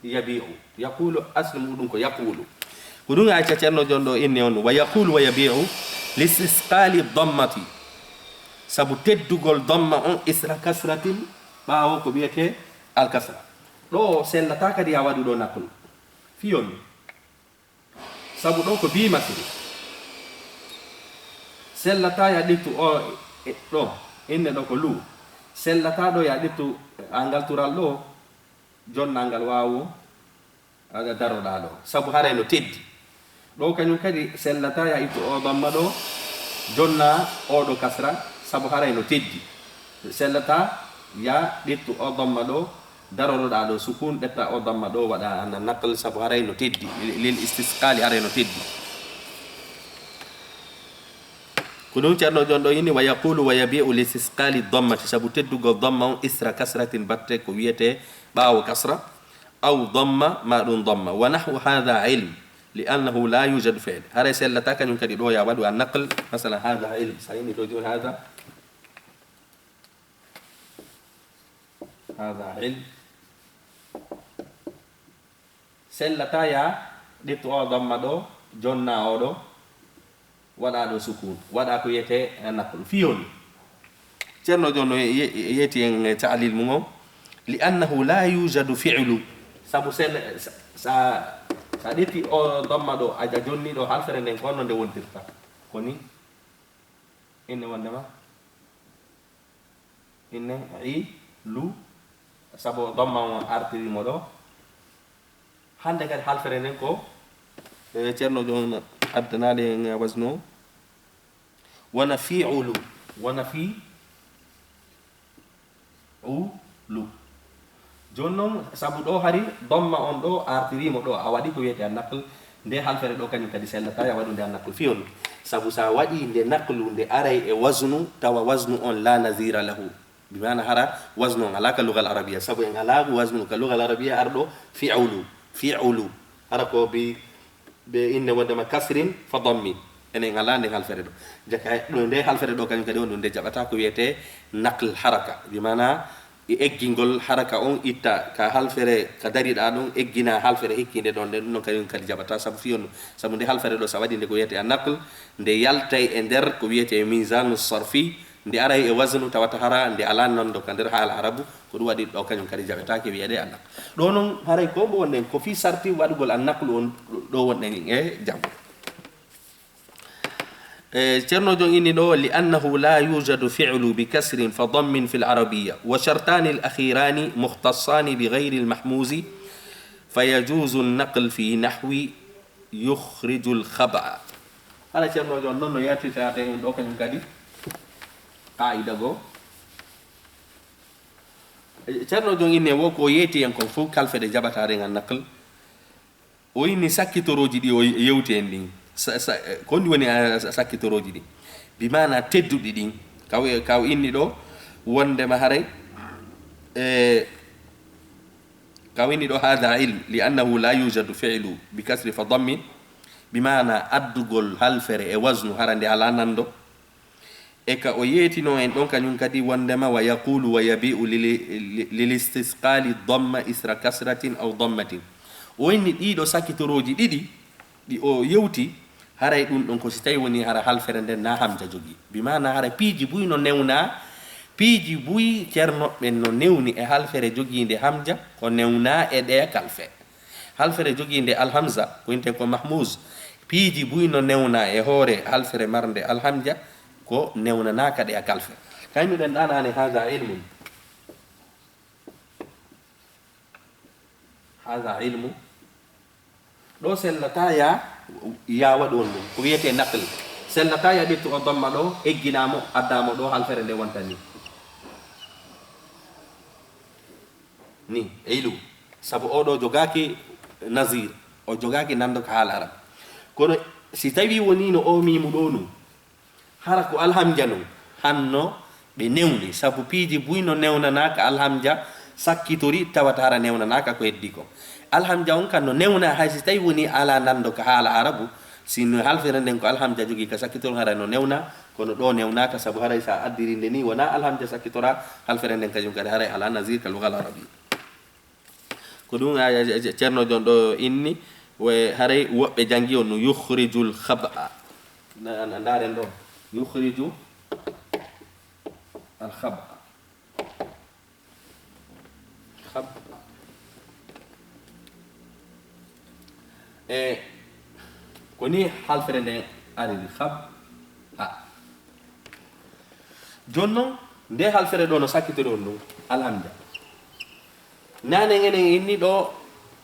Yabi'u. Yaqulu, asli muɗum ko yaqulu. Ko ɗum acca Ceerno Joon ɗoo inni on. Wa yaqulu wa yabi'u listisqali dammati. Sabu teddugol damma on isra kasratin, ɓaawo ko wiyetee al kasra. Ɗoo sellataa kadi yo a waɗu ɗoo naqlu. Fii on. Sabu ɗoo ko bii masiri. Sellataa yo a ƴettu o e ɗoo. Inne ɗoo ko lu. Sellataa ɗoo yo a ƴettu angal tural ɗoo. Jonnangal waawu, a, daroɗaa ɗoo. Sabu haray no teddi. Ɗoo kañum kadi sellataa yo a ittu o damma ɗoo, jonna o ɗoo kasra, sabu haray no teddi. Sellataa yo a ƴettu o damma ɗoo, daroroɗaa ɗoo sukun, ƴetta o damma ɗoo, waɗa an naql, sabu haray no teddi. Lil istisqali haray no teddi. Ko ɗum Ceerno Joon ɗoo inni, wa yaqulu wa yabi'u listisqali dammati, sabu teddugol damma on isra kasratin batte ko wiyetee ɓaawo kasra, aw damma, ma ɗum damma. Wa nahwu hadha ilm, li annahu la yujadu fi'l. Haray sellataa kañum kadi ɗoo yo a waɗu an naql, masalan, hadha ilm. So a inni ɗoo jooni hadha, hadha ilm. Sellataa yo a ƴettu o damma ɗoo, jonna o ɗoo, waɗa ɗoo sukun, waɗa ko wiyetee naqlu. Fii on. Ceerno Joon no ye-, ye-, yeeti en e ta'lil mum on. Li annahu la yujadu fi'lu. Sabu sell-, sa, sa, sa ƴetti o damma ɗoo, a ja-, jonni ɗoo halfere nden ko honno nde wontirta. Ko ni? Inne wondema? Inne, i, lu, sabu damma on artiri mo ɗoo. Hannde kadi halfere nden ko, eh, Ceerno Joon addanaade en wasnu. Wona fi'ulu, wona fi, u, lu. Jooni noon, sabu ɗoo hari damma on ɗoo artirii mo ɗoo, a waɗi ko wiyetee an naql, nde halfere ɗoo kañum kadi sellataa yo a waɗu nde an naql fii on. Sabu so a waɗii nde naqlu, nde aray e wasnu, tawa wasnu on la nazira lahu. Bi maana hara wasnu on alaa ka lugal arabiya, sabu en alaa wasnu ka lugal arabiya arɗo fi'ulu, fi'ulu. Hara ko bi Ɓe inne wondema kasrin fa dammin. Enen alaa nden halfere ɗoo. Jaka ɗo, nde halfere ɗoo kañum kadi on ɗum nde jaɓataa ko wiyetee naql haraka. Bi maana e eggingol haraka on itta ka halfere ka dariɗaa ɗon, eggina halfere hikkiinde ɗon, nden ɗum ɗon kañum kadi jaɓataa. Sabu fii on, sabu nde halfere ɗoo so a waɗi nde ko wiyetee a naql, nde yaltay e nder ko wiyetee mizanu sarfi, nde aray e wasnu tawata hara nde alaa nanndo ka nder haala arabu, ko ɗum waɗi ɗoo kañum kadi jaɓetaake wiyeede an naql. Ɗoo noon haray ko mbo wonɗen ko fii sarti waɗugol an naqlu on ɗoo wonɗen e janngo. E, Ceerno Joon inni ɗoo, li annahu la yujadu fi'lu bi kasrin fa dammin fil arabiyya, wa shartani al akhirani mukhtassani bi ghayri al mahmuzi, fa yajuzu an naql fi nahwi yukhrijul khaba'a. Hara Ceerno Joon noon no yaltitaade en ɗoo kañum kadi qaa'ida goo. E, Ceerno Joon inni wo ko yeeti en kon fof halfere jaɓataare ngal naql. O inni sakkitorooji ɗi o yewti en ɗin. Sa, sa, ko honɗi woni, a, sa, sakkitorooji ɗi? Bi maana tedduɗi ɗin. Kaw, kaw inni ɗoo wondema haray, e, Ka o inni ɗoo, haadha ilm, li annahu la yujadu fi'lu bi kasri fa dammin, bi maana addugol halfere e wasnu hara nde alaa nanndo. E ka o yeetinoo en ɗon kañum kadi wonndema wa yaqulu wa yabi'u lili-, li-, lil istisqali damma isra kasratin aw dammatin. O inni ɗii ɗoo sakkitorooji ɗiɗi, ɗi o yewti, haray ɗum ɗon ko si tawii wonii hara halfere nden na hamja jogii. Bi maana hara piiji buy no newnaa, piiji buy ceernoɓe no newni e halfere jogiinde hamja, ko newnaa e ɗee kalfe. Halfere jogiinde alhamza, ko inten ko mahmuz. Piiji buy no newna e hoore halfere marnde alhamja, ko newnanaaka ɗe a kalfe. Kaynuɗen ɗanani haza ilmun. Haza ilmu. Ɗo sellata ya, ya waɗu on ɗum. Ko wiyetee naql. Sellata ya ƴettu o damma ɗo, egginamo, addamo ɗo, halfere nde wonta ni. Ni, e ilu. Sabu oɗo jogaaki nazir, o jogaaki nando ka haala arab. Kono si tawi woni no o mimu ɗo nun, hara ko alhamja non, hanno ɓe newni, sabu piiji buy no newnanaaka alhamja sakkitori, tawata hara newnanaaka ko heddi ko. Alhamja on kan no newna, hay si tawi woni ala nando ka haala arabu, si no halfere nden ko alhamja jogi ka sakkitori, hara no newna, kono ɗo newnaaka, sabu haray sa addiri nde ni, wona alhamja sakkitora, halfere nden kañum kadi haray ala nazir ka lugal arabi. Ko ɗum a, a, a, Ceerno Jon ɗo inni, we-, haray woɓɓe janngi on no yukhrijul khab'a. Na, na, ndaaren ɗo. Yukhriju al khab'a. Khab'a. E ko ni halfere nden ariri, khab'a. Jooni non, nde halfere ɗo no sakkitori on ɗum, alhamja. Nanen enen inni ɗo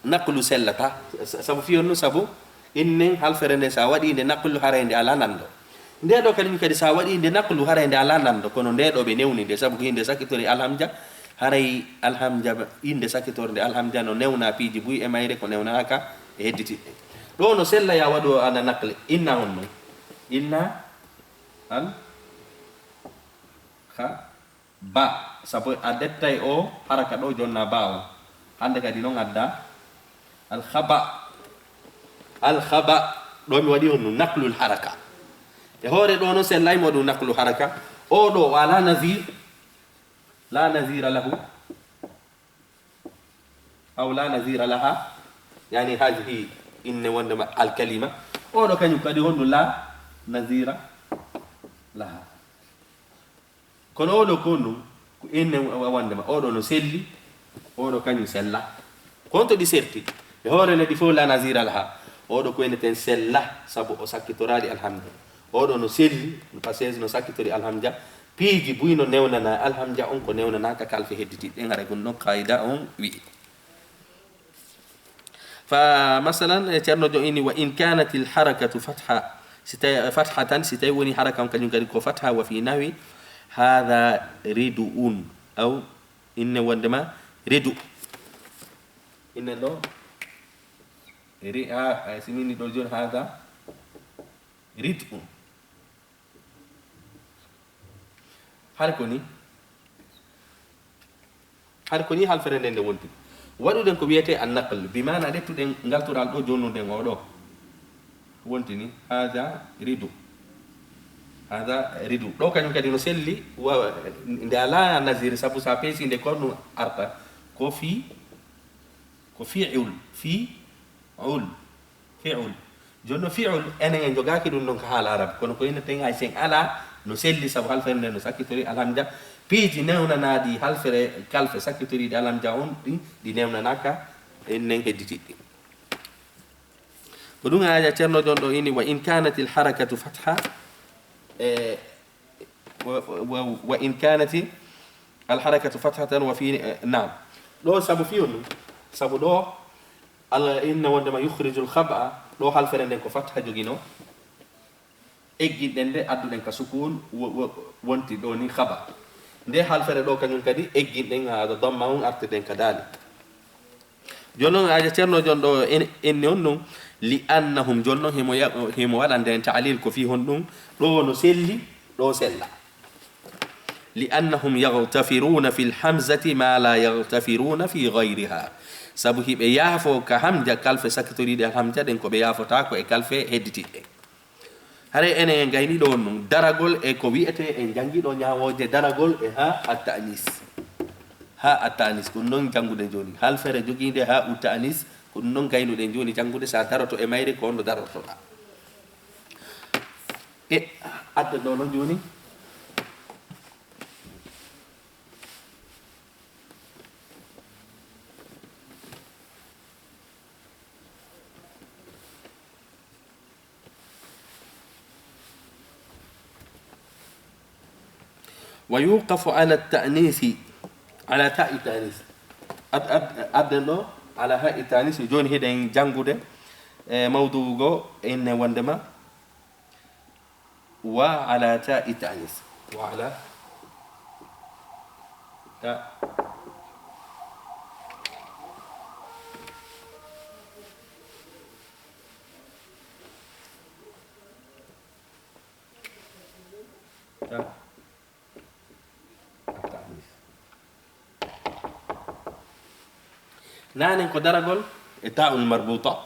naqlu sellata, sa-, sabu fiyon nu, sabu innen halfere nde sa waɗi nde naqlu haray nde ala nando. Nde ɗo kañum kadi sa waɗi nde naqlu haray nde ala nando, kono nde ɗo ɓe newni nde, sabu ko hinde sakkitori alhamja, haray alhamja, inde sakkitorde alhamja no newna piiji buy e mayre ko newnaka e hedditiɗɗe. Ɗo no sella ya waɗu ana naqli, inna on non. Inna al kha ba, sabu a dettay o haraka ɗo jonna ba o. Hande kadi non adda al khaba. Al khaba, ɗo mi waɗi on naqlul haraka. E hoore ɗo no sellay mo ɗum naqlu haraka. O ɗo wala nazir. La nazira lahu. Aw la nazira laha. Yani hazihi inne wondema al kalima. O ɗo kañum kadi honɗum la nazira laha. Kono oɗo ko ɗum, ko inne wondema, oɗo no selli, oɗo kañum sella. Ko on to ɗi serti? E hoore ne ɗi fof la nazira laha. Oɗo ko ene ten sella, sabu o sakkitoraaɗi alhamja. Oɗo no selli, no passage no sakkitori alhamja. Piiji buy no newnana alhamja on ko newnanaka kalfe hedditiɗɗe. Haray ko ɗum ɗon qaida on wi'i. Fa masalan, e Ceerno Jon ini, "Wa in kanatil harakatu fatha", si tawi, fathatan, si tawi woni haraka on kañum kadi ko fatha, "wa fi nahwi hadha ridu'un", aw inne wondema ridu. Inne ɗo, ri-, ha, si mini ɗo jooni, "Hadha rid'un." Har ko ni, har ko ni halfere nden nde wonti. Waɗuɗen ko wiyetee an naql, bi maana ƴettuɗen ngal tural ɗo, jonnuɗen o ɗo. Wonti ni, haza ridu. Haza ridu. Ɗo kañum kadi no selli, wa-, nde alaa nazir, sabu sa peesi nde ko ɗum arta. Ko fi, ko fi'ul, fi'ul. Fi'ul. Jooni no fi'ul, enen en jogaaki ɗum ɗon ka haala arab. Kono ko ina ten ay sen ala, no selli sabu halfere nden no sakkitori alhamja. Piiji newnanaaɗi halfere, kalfe sakkitoriiɗi alhamja on, ɗi, ɗi newnanaaka, en nen hedditiɗɗi. Ko ɗum aya Ceerno Jon ɗo ini, "Wa in kanatil harakatu fatha", e, wa, wa, wa in kanati al harakatu fathatan wa fi, eh, naam. Ɗo sabu fiyo ɗum, sabu ɗo Allah inna wondema yukhrijul khab'a, ɗo halfere nden ko fatha jogino. Egginɗen nde, adduɗen ka sukun, wo-, wo-, wonti ɗo ni khaba. Nde halfere ɗo kañum kadi egginɗen ha damma on artirɗen ka daali. Jooni noon, aja Ceerno Jon ɗo en, enni on ɗum, "li annahum", jooni noon himo ya-, himo waɗa nden ta'lil ko fii honɗum, ɗo no selli, ɗo sella. "Li annahum yaghtafiruuna fil hamzati ma la yaghtafiruuna fi ghayriha." Sabu hiɓe yaafo ka hamja, kalfe sakkitoriiɗe alhamja ɗen ko ɓe yaafotaako e kalfe hedditiɗɗe. Haray enen en gayni ɗo on ɗum, daragol e ko wi'etee en janngi ɗo ñaawooje daragol e ha at-ta'nis. Ha at-ta'nis, ko ɗum ɗon jannguɗen jooni. Halfere jogiinde ha ut-ta'nis, ko ɗum ɗon gaynuɗen jooni janngude, sa daroto e mayre, ko on ɗo darortoɗaa. E adda ɗo non jooni. Wa yuqafu ala tanisi, ala ta'i tanis. Ad-, ad-, adden ɗo ala ha'i tanis. Joni hiɗen janngude e mawdugo inne wondema wa ala ta'i tanis. Wa ala ta. Ta. Nanen ko daragol e ta'ul marbuta.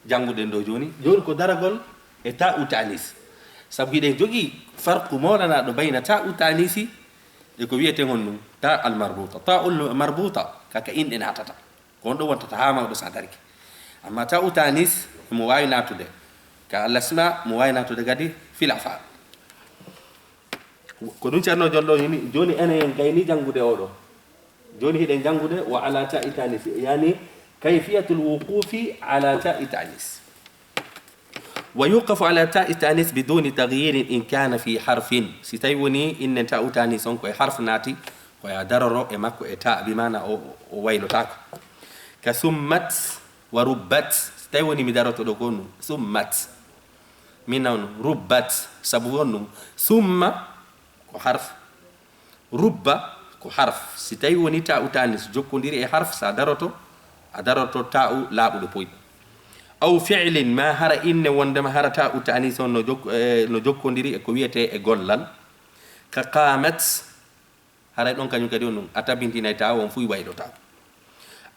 Jannguɗen ɗo joni. Joni ko daragol e ta'u tanis. Sabu hiɗen jogi farqu mawlanaɗo bayna ta'u tanisi e ko wiyeten on ɗum ta al marbuta. Ta'ul marbuta kaka inɗe natata. Ko on ɗo wontata haa mawɗo sa darike. Amma ta'u tanis mo wawi natude. Ka al asma mo wawi natude kadi fil afal. Ko ɗum Ceerno Jon ɗo hini, joni enen en gayni janngude oɗo. Joni hiɗen janngude wa ala ta'i tanis, yani kayfiyatul wuqufi ala ta'i tanis. Wa yuqafu ala ta'i tanis biduni taghyirin in kana fi harfin. Si tawi woni innen ta'u tanis on ko e harf naati, ko ya daroro e makko e ta, bi maana o, o waylotako. Ka summat wa rubbat. Si tawi woni mi daroto ɗo ko ɗum, summat. Min nawno rubbat, sabu won ɗum. Summa ko harf. Rubba ko harf. Si tawi woni ta'u tanis jokkodiri e harf, sa daroto, a daroto ta'u laaɓuɗo poy. Aw fi'lin, ma hara inne wondema hara ta'u tanis on no jok-, eh, no jokkodiri e ko wiyete e gollal. Ka qamat, haray ɗon kañum kadi on ɗum, a tabintinay ta'u on fuy wayɗo ta'u.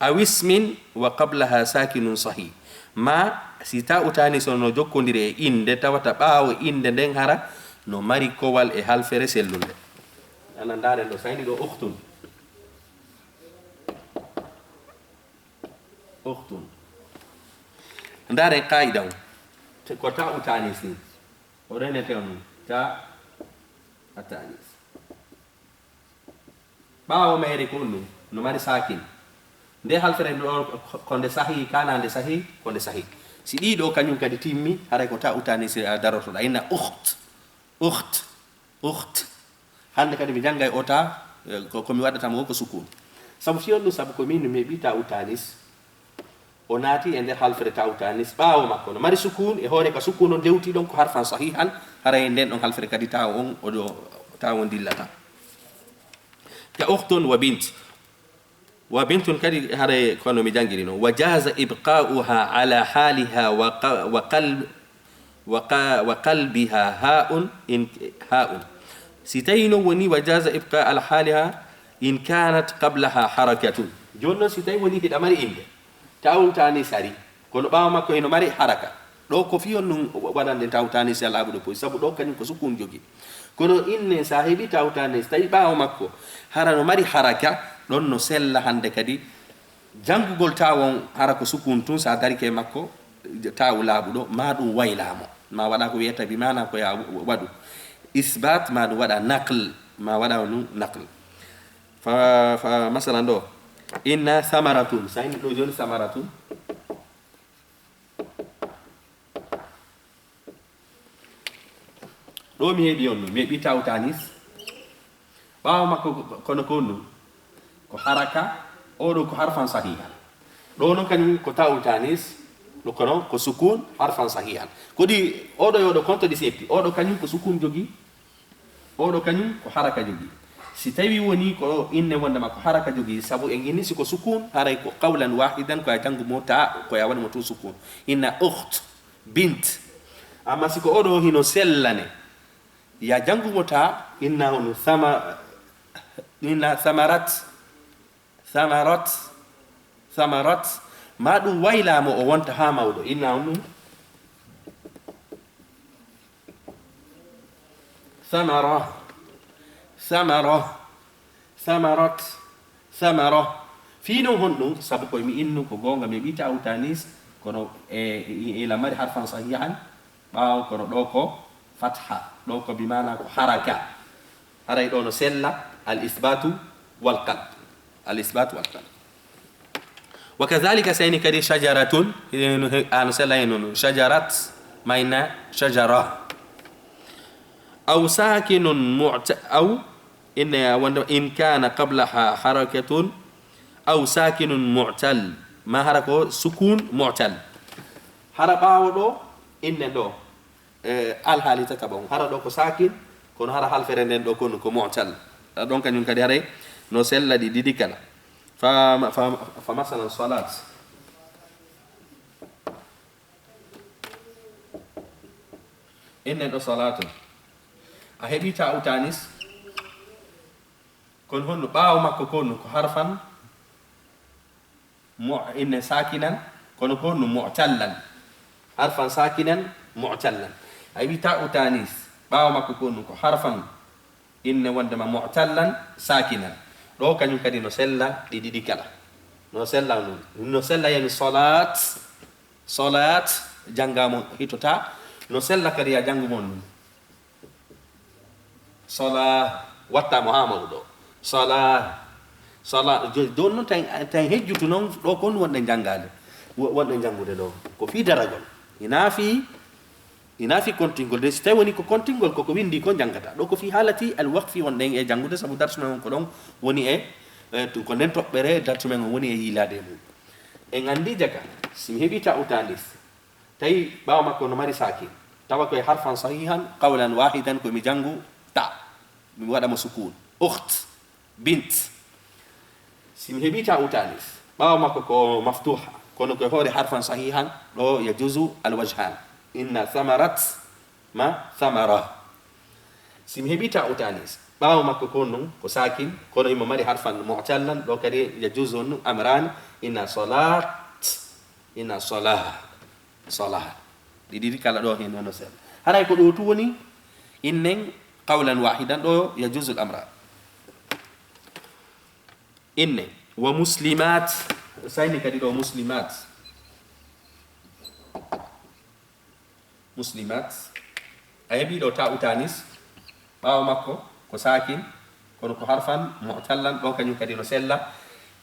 Aw ismin wa qablaha sakinun sahih. Ma si ta'u tanis on no jokkodiri e innde, tawata ɓaawo innde nden hara no mari kowal e halfere sellunde. Ana ndaaren ɗo, sayni ɗo ukhtun. Ukhtun. Ndaaren qaida on. Te ko ta'u tanis ni. O renete on ta a tanis. Ɓaawo mayre ko ɗum no mari sakin. Nde halfere ɗo ko nde sahi, kana nde sahi, ko nde sahi. Si ɗiɗo kañum kadi timmi, haray ko ta'u tanis a darotoɗa. Inna ukht, ukht, ukht. Hannde kadi mi janngay o ta, eh, ko, ko mi waɗata mo ko sukun. Sabu fiyon ɗum, sabu ko min mi heɓi ta'u tanis. O naati e nder halfere ta'u tanis ɓaawo makko. No mari sukun e hoore ka sukun on dewti ɗon ko harfan sahihan, haray nden ɗon halfere kadi ta'u on, o ɗo ta'u on dillata. Ka ukhtun wa bint. Wa bintun kadi haray kono mi janngiri non. Wa jaza ibqa'uha ala haliha wa qa-, wa qal-, wa qa-, wa qalbiha ha'un in, ha'un. Si tawi non woni wa jaza ibqa al haliha in kanat qablaha harakatun. Jooni non si tawi woni hiɗa mari innde. Ta'u tanis ari. Kono ɓaawo makko hino mari haraka. Ɗo ko fiyon nun waɗanɗen ta'u tanis a laaɓuɗo poy. Sabu ɗo kañum ko sukun jogi. Kono inne sa heɓi ta'u tanis, tawi ɓaawo makko hara no mari haraka, ɗon no sella hannde kadi janngugol ta'u on hara ko sukun tun, sa darike e makko, ta'u laaɓuɗo, ma ɗum wayla mo. Ma waɗa ko wiyata bi maana ko ya waɗu isbat, ma ɗum waɗa naql, ma waɗa nun naql. Fa, fa, masalan ɗo, inna samaratun, sa inni ɗo jooni samaratun. Ɗo mi heɓi on ɗum, mi heɓi ta'u tanis. Ɓaawo makko ko, kono ko on ɗum, ko haraka, oɗo ko harfan sahihan. Ɗo non kañum ko ta'u tanis, ɗo kono ko sukun harfan sahihan. Kodi oɗo e oɗo konto ɗi seppi? Oɗo kañum ko sukun jogi, oɗo kañum ko haraka jogi. Si tawi woni ko inne wondema ko haraka jogi, sabu en inni si ko sukun, haray ko qawlan wahidan, ko ya janngu mo ta, ko ya waɗi mo tun sukun. Inna ukht, bint. Amma si ko oɗo hino sellane, ya janngu mo ta, inna hono sama, inna samarat, samarat, samarat. Ma ɗum wayla mo o wonta haa mawɗo. Inna on ɗum. Samara, samara, samarat, samara. Fii non honɗum? Sabu koye mi innu ko goonga, mi ɓii ta'u tanis, kono e, e, e ila mari harfan sahihan, ɓaawo kono ɗo ko fatha, ɗo ko bi maana ko haraka. Haray ɗo no sella al isbatu wal qalb. Al isbatu wal qalb. Wa kadhalika sayni kadi shajaratun, eh, no he-, ah, no sella hen noon. Shajarat, mayna shajara. Aw sakinun mu'ta-, aw Inne wonde in kana qablaha harakatun aw sakinun mu'tal, ma hara ko sukun mu'tal. Hara ɓaawo ɗo, inne ɗo, e, alhaali tataɓo on. Hara ɗo ko sakin, kono hara halfere nden ɗo kon ko mu'tal. Ɗon kañum kadi haray no sella ɗi ɗiɗi kala. Fa, fa, fa masalan salat. Innen ɗo salatun. A heɓi ta'u tanis. Kono honno ɓaawo makko ko honno? Ko harfan mu-, inne sakinan, kono ko honno? Mu'tallan. Harfan sakinan, mu'tallan. A heɓi ta'u tanis. Ɓaawo makko ko honno? Ko harfan inne wondema mu'tallan sakinan. Ɗo kañum kadi no sella ɗi ɗiɗi kala. No sella nun. No sella yani salat, salat, jannga mo hitota. No sella kadi ya janngu mon nun. Sala, watta mo ha mawɗo. Sala, sala, jo-, don non tan, tan hejjutu non ɗo kon wonɗen janngaade. Wo-, wonɗen janngude ɗo. Ko fii daragol. Ina fii Ina fi kontingol de, so tawi woni ko kontingol, koko windi ko janngata. Ɗo ko fi haalati al waqfi wonɗen e janngude, sabu darsu men on ko ɗon woni e, e, ko nden toɓɓere darsu men on woni e yiilaade e mum. En anndi jaka, si mi heɓi ta utanis, tawi ɓaawo makko no mari sakin, tawa koye harfan sahihan, qawlan wahidan, ko mi janngu ta, mi waɗa mo sukun. Ukht, bint. Si mi heɓi ta utanis, ɓaawo makko ko maftuha, kono ko hoore harfan sahihan, ɗo yajuzu al wajhan. Inna thamarat ma thamara. Si mi heɓi ta utanis, ɓaawo makko ko nun ko sakin, kono imo mari harfan mu'tallan, ɗo kadi yajuzu nun amrani. Inna salat, inna salah, salah. Ɗi ɗiɗi kala ɗo hen wano sel. Haray ko ɗo tu woni innen qawlan wahidan, ɗo yajuzu al amra. Inne, wa muslimat, sayni kadi ɗo muslimat. Muslimat. A heɓi ɗo ta utanis, ɓaawo makko ko sakin, kono ko harfan mu'tallan, ɗo kañum kadi no sella.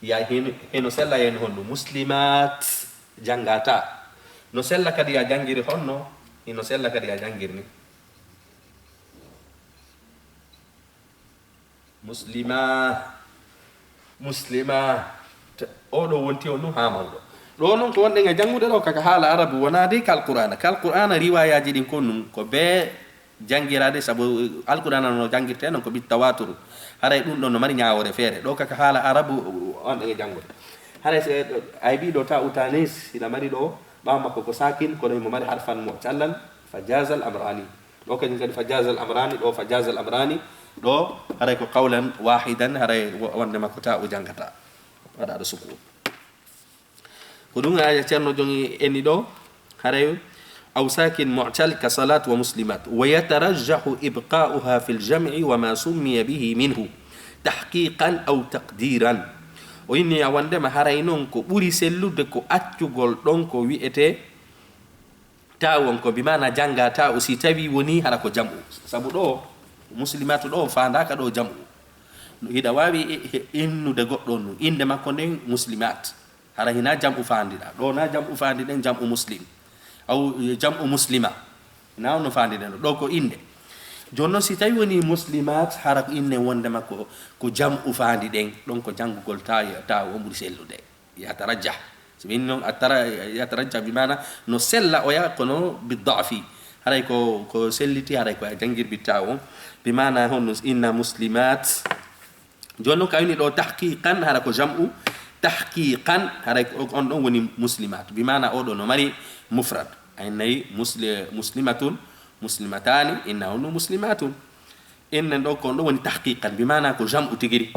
Ya hen, heno sella yani honno? Muslimat, janngata. No sella kadi ya janngiri honno? Hino sella kadi ya janngiri ni. Muslima, muslima. Te-, oɗo wonti on ɗum haa mawɗo. Ɗo noon ko wonɗen e janngude ɗo kaka haala arabu, wonaa dey kal Qur'aana. Kal Qur'aana riwaayaaji ɗin kon ɗum ko bee janngiraade, sabu Alqur'aana no janngirtee noon ko bit tawaatur. Haray ɗum ɗon no mari ñaawoore feere. Ɗo kaka haala arabu wonɗen e janngude. Haray se a heɓii ɗo ta utanis, ina mari ɗo, ɓaawo makko ko saakin, kono imo mari harfan mu'tallan, fa jaazal amraani. Ɗo kañum kadi fa jaazal amraani, ɗo fa jaazal amraani, ɗo haray ko qawlan waahidan, haray wo-, wonde makko ta o janngata. Waɗa ɗo sukun. Ko ɗum aya Ceerno jogi enni ɗo, haray aw sakin mu'tal ka salat wa muslimat. Wa yatarajjahu ibqa'uha fil jam'i wa ma summiya bihi minhu tahqiqan aw taqdiran. O inni a wondema haray noon ko ɓuri sellude ko accugol ɗon ko wi'etee ta won ko, bi maana jannga ta o, si tawi woni hara ko jam'u. Sabu ɗo, muslimatu ɗo faandaaka ɗo jam'u. Hiɗa waawi e-, e-, innude goɗɗo nu, innde makko nden muslimat. Hara hina jam'u faandiɗa. Ɗo na jam'u faandiɗen, jam'u muslim. Aw, e, jam'u muslima. Na on no faandiɗen ɗo. Ɗo ko innde. Jooni noon, si tawi woni muslimat, hara ko inne wonde makko ko jam'u faandiɗen. Ɗon ko janngugol ta, ta o ɓuri sellude. Yatarajjah. So ɓe inni noon, attara-, yatarajjah bi maana no sella oya kono bi da'fi. Haray ko, ko selliti, haray ko a janngir bitta o. Bi maana hono inna muslimat. Jooni noon ka wini ɗo tahqiqan, hara ko jam'u. Tahqiqan, haray ko on ɗon woni muslimat. Bi maana oɗo no mari mufrad. Ay nayi musli-, muslimatun, muslimatani, inna hono muslimatun. Innen ɗo, ko on ɗo woni tahqiqan, bi maana ko jam'u tigiri.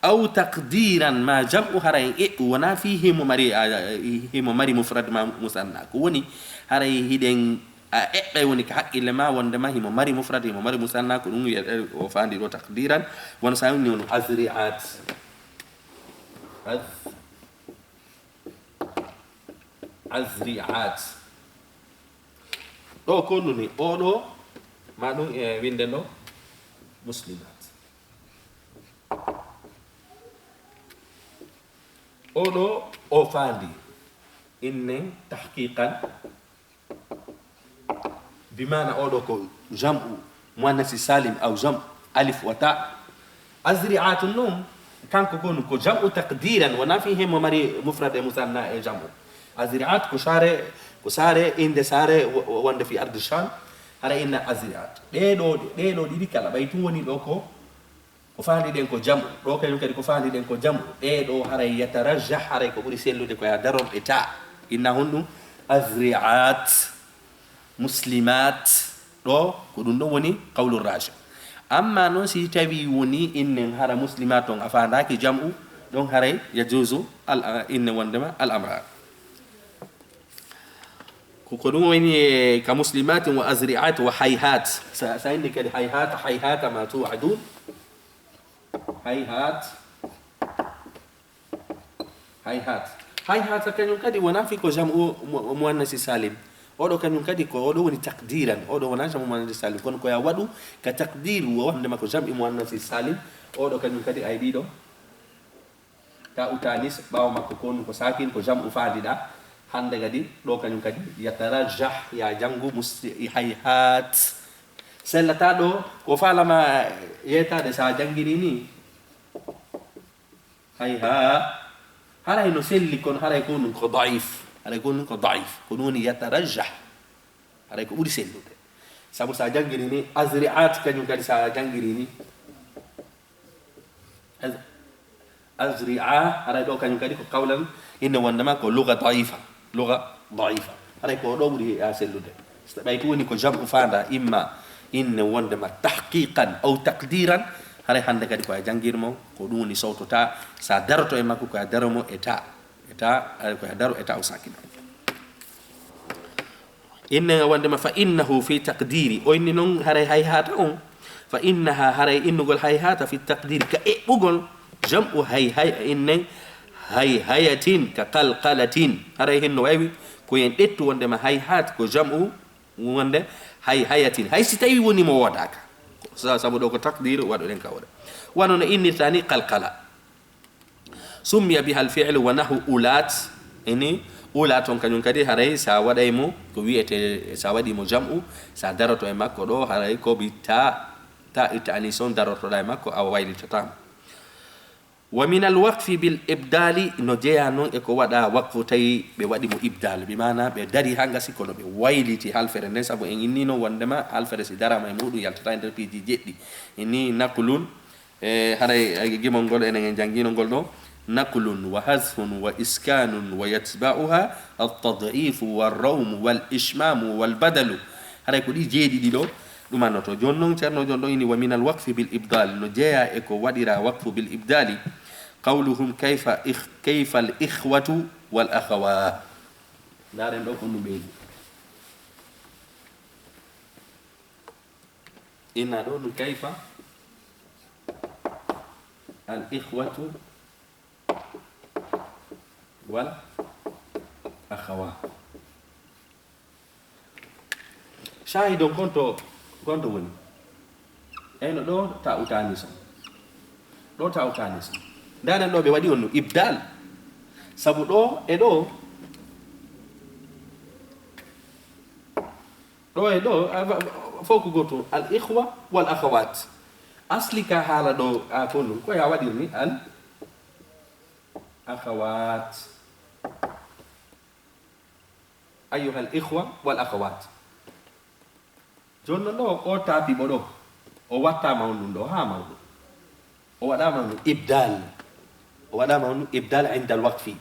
Aw taqdiran, ma jam'u hara en eɓɓu, wona fii himo mari, a, a, himo mari mufrad ma musanna. Ko woni, haray hiɗen, a, eɓɓay woni ka haqqille ma, wonde ma himo mari mufrad, himo mari musanna, ko ɗum wi'e, o faandi ɗo taqdiran. Won sa woni on azri'at. Az-, azri'at. Ɗo ko nuni, oɗo, ma ɗum e winnde ɗo, muslimat. Oɗo, o faandi, innen tahqiqan, bi maana oɗo ko jam'u muannasi salim aw jam'u alif wa ta. Azri'at non, kanko konu ko jam'u taqdiran, wona fi himo mari mufrad e musanna e jam'u. Azri'at ko saare, ko saare, innde saare wo-, wo-, wonde fi ardi Sham, hara inna Azri'at. Ɗee ɗoo, ɗee ɗoo ɗiɗi kala, ɓay tun woni ɗoo ko, ko faandi ɗen ko jam'u, ɗoo kañum kadi ko faandi ɗen ko jam'u. Ɗee ɗoo haray yatarajjah, haray ko ɓuri sellude ko ya daron ɓe ta. Inna honɗum? Azri'at. Muslimat, ɗo ko ɗum ɗon woni qawlu raji. Amma noon si tawi woni innen hara muslimat on a faandaaki jam'u, ɗon haray yajuzu al, inne wondema al amran. Ko, ko ɗum woni e ka muslimatin wa azri'at wa hayhat. Sa, sa inni kadi hayhat, hayhata ma tu'adun. Hayhat. Hayhat. Hayhat kañum kadi wona fi ko jam'u mu-, muannasi salim. Oɗo kañum kadi ko oɗo woni taqdiran. Oɗo wona jam'u muannasi salim. Kono ko ya waɗu ka taqdir wo wonde ma ko jam'i muannasi salim. Oɗo kañum kadi ay ɗiɗo. Ta utanis ɓaawo makko ko ko sakin ko jam'u faandiɗa. Hande kadi ɗo kañum kadi yatarajjah ya jangu mus-, hayhat. Sellata ɗo ko falama yetade sa jangiri ni. Hayha, haray no selli, kono haray ko ɗum ko daif. Haray ko ɗum ko daif. Ko ɗum woni yatarajjah. Haray ko ɓuri sellude. Sabu sa jangiri ni, azri'at kañum kadi sa jangiri ni. Az-, azri'a, haray ɗo kañum kadi ko qawlan, inne wondema ko lugha daifa. Lugha daifa. Haray ko ɗo ɓuri ya sellude. So ɓay ko woni ko jam'u faanda, imma inne wondema tahqiqan aw taqdiran, haray hande kadi ko a jangir mo, ko ɗum woni sawto ta, sa daroto e makko ko a daro mo e ta, e ta, haray ko a daro e ta o sakina. Inne wondema fa innahu fi taqdiri, o inni noon haray hayhata on, fa innaha haray innugol hayhata fi taqdiri ka eɓɓugol jam'u hayhay, innen hayhayatin ka qalqalatin, haray hinno waywi ko yen ɗettu wondema hayhat ko jam'u wonde hayhayatin. Hay si tawi woni mo woodaka. Sa-, sabu ɗo ko taqdir waɗuɗen ka wore. Wano no innirta ni qalqala. Summiya biha al fi'lu wa nahu ulat. Ini ulat on kañum kadi haray sa waɗay mo ko wi'ete, sa waɗi mo jam'u, sa daroto e makko ɗo haray ko bi ta, ta itta anis on darotoɗa e makko a waylitata mo. Wa min al waqfi bil ibdali, no jeya noon e ko waɗa waqfu tawi ɓe waɗi mo ibdal, bi maana ɓe dari ha ngasi kono ɓe wayliti halfere nden, sabu en inni noon wondema halfere si darama e muɗum yaltata e nder piiji jeɗɗi. Inni naqlun, e haray, e gimol ngol enen en jangino ngol ɗo, naqlun wa hazfun wa iskanun wa yatba'uha at tad'ifu wa rawmu wal ishmamu wal badalu. Haray ko ɗi jeeɗiɗi ɗo ɗumannoto. Jooni noon Ceerno Joon ɗo ini wa min al waqfi bil ibdal, no jeya e ko waɗira waqfu bil ibdali, qawluhum kayfa ikh-, kayfa al ikhwatu wal akhawat. Ndaren ɗo ko ɗum ɓeydi. Inna ɗo ɗum kayfa al ikhwatu wal akhawat. Shahidon konto, konto woni. Eyno ɗo ta utanis on. Ɗo ta utanis on. Ndanen ɗo ɓe waɗi on no ibdal. Sabu ɗo e ɗo. Ɗo e ɗo, a, a, fof ko goto. Al ikhwa wal akhawat. Asli ka haala ɗo, a, ko ɗum. Ko ya waɗirni al akhawat. Ayyuhal ikhwa wal akhawat. Jooni noon ɗo, o taapiiɓo ɗo, o wattaama on ɗum ɗo haa mawɗo. O waɗaama on ɗum ibdal. O waɗaama on ɗum ibdal indal waqfi.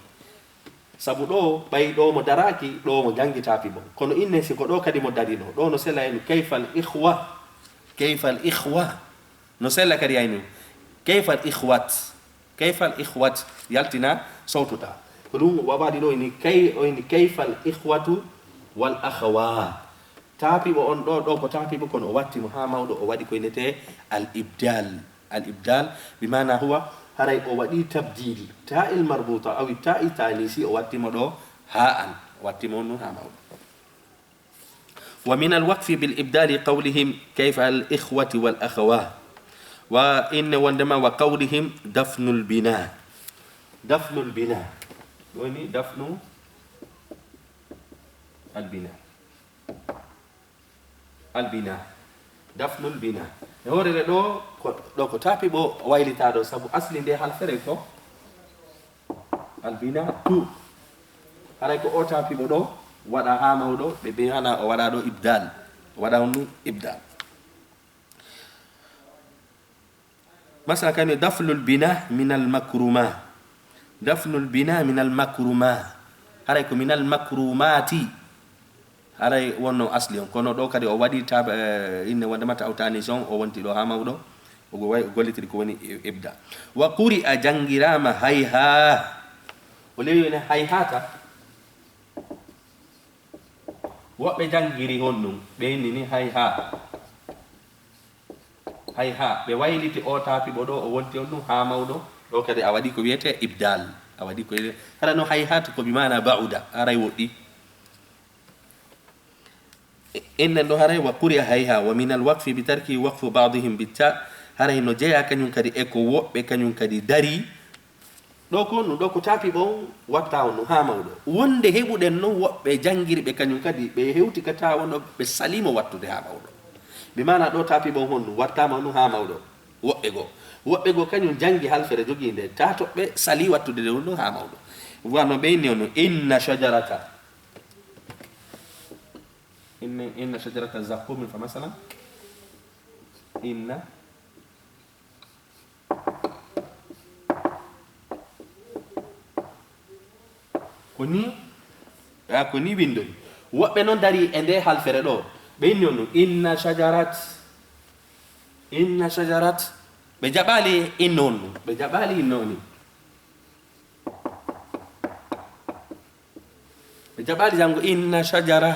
Sabu ɗo, ɓay ɗo mo daraaki, ɗo mo janngi taapiiɓo. Kono inne si ko ɗo kadi mo darino. Ɗo no sela en kayfal ikhwa. Kayfal ikhwa. No sella kadi aynu. Kayfal ikhwat. Kayfal ikhwat. Yaltina sawtuta. Ko ɗum wa-, waɗi ɗo ini kay-, o ini kayfal ikhwatu wal akhawat. Taapiiɓo on ɗo, ɗo ko taapiiɓo kono o watti mo haa mawɗo, o waɗi ko inete al ibdal. Al ibdal, bi maana huwa, haray o waɗi tabdil. Ta il marbuta, awi ta il tanisi, o watti mo ɗo haa an. O watti mo on haa mawɗo. Wa min al waqfi bil ibdali qawlihim kayfa al ikhwati wal akhawat. Wa inne wondema wa qawlihim dafnul bina. Dafnul bina. Woni dafnu al bina. Al bina. Dafnul bina. E hoorere ɗo, ko, ɗo ko taapiɓo waylita ɗo, sabu asli nde halfere ko albina tu. Haray ko o taapiɓo ɗo waɗa haa mawɗo, ɓe mbi hana o waɗa ɗo ibdal. O waɗa honɗum ibdal. Masala kani dafnul bina minal makruma. Dafnul bina minal makruma. Haray ko minal makrumati. Haray wonno asli on. Kono ɗo kadi o waɗi tab-, eh, inne wonde mata awtani son, o wonti ɗo haa mawɗo. O go-, way-, o gollitiri ko woni i-, ibda. Wa quri'a, janngiraama hayha. O lewi ne hayhata. Woɓɓe janngiri honɗum, ɓe inni ni hayha. Hayha, ɓe wayliti o taapiɓo ɗo, o wonti on ɗum haa mawɗo. Ɗo kadi a waɗi ko wiyetee ibdal. A waɗi ko wiyetee, hara no hayhata ko bi maana ba'uda, haray woɗɗi. Innen ɗo haray wa quri'a hayha, wa minal waqfi bi tarki waqfu ba'dihim bitta, haray no jeyaa kañum kadi e ko woɓɓe kañum kadi darii. Ɗo ko honɗum? Ɗo ko taapiɓo on watta on ɗum haa mawɗo. Wonde heɓuɗen non woɓɓe janngirɓe kañum kadi, ɓe hewti ka tawa on ɗo, ɓe salimo wattude haa mawɗo. Bi maana ɗo taapiɓo on honɗum? Wattaama on ɗum haa mawɗo. Woɓɓe goo. Woɓɓe goo kañum janngi halfere jogii nde, taa toɓɓe sali wattude nde on ɗum haa mawɗo. Wano ɓe inni on ɗum, inna shajarata. Inna, inna shajarata zaqqum fa masalan. Inna Ko ni, a, ko ni winndori. Woɓɓe noon darii e ndee halfere ɗo. Ɓe inni on ɗum, inna shajarat. Inna shajarat. Ɓe jaɓaali inno on ɗum. Ɓe jaɓaali inno on ɗum. Ɓe jaɓaali janngo inna shajara.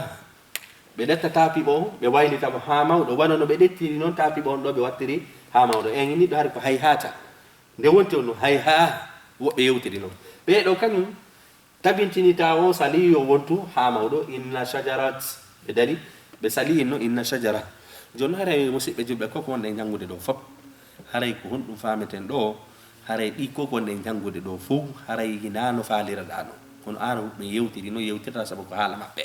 Ɓe ɗetta taapiɓo on, ɓe waylita mo haa mawɗo. Wano no ɓe ɗettiri noon taapiɓo on ɗo, ɓe wattiri haa mawɗo. En ini ɗo hari ko hayhata. Nde wonti on no hayha, woɓɓe yewtiri noon. Ɓee ɗo kañum tabintinita o sali yo wontu haa mawɗo, inna shajarat. Ɓe dari, ɓe sali inno, inna shajara. Jooni haray musidɓe julɓe ko ko wonɗen janngude ɗo fof. Haray ko honɗum faameten ɗo? Haray ɗi ko ko wonɗen janngude ɗo fof, haray hinaa no faaliraɗaa no. Kono aan no yewtiri, no yewtirta sabu ko haala maɓɓe.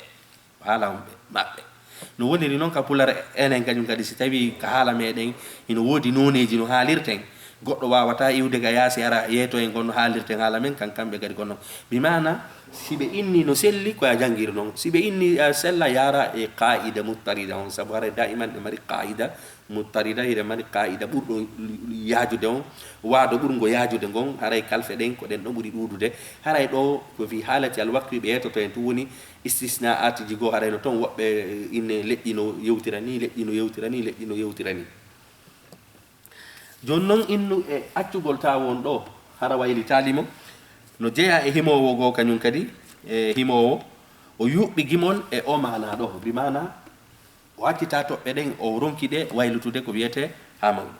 Ko haala on ɓe, maɓɓe. No woniri noon ka Pular enen kañum kadi, si tawii ka haala meɗen hino woodi nooneeji no haalirten, goɗɗo waawataa iwde ka yaasi ara yeeto en kono haalirten haala men kan kamɓe kadi kono. Bi maana, si ɓe inni no selli, ko a janngiri noon. Si ɓe inni a sella, yaara e qaa'ida muttarida on, sabu haray daa'iman ɓe mari qaa'ida muttarida, hiɗen mari qaa'ida ɓurɗo yaajude on, waado ɓurngo yaajude ngon, haray kalfe ɗen ko ɗen ɗo ɓuri ɗuuɗude. Haray ɗo ko fi haalati al waqfi ɓe yetoto en, tun woni istisnaatiji goo, haray no toon woɓɓe inne leƴƴi no yewtira ni, leƴƴi no yewtira ni, leƴƴi no yewtira ni. Jooni noon innu e accugol taawon ɗo, hara waylitaali mo, no jeyaa e himoowo goo kañum kadi, e himoowo, o yuɓɓi gimol e o maana ɗo, bi maana o accita toɓɓe ɗen, o ronki ɗe waylutude ko wiyetee haa mawɗo.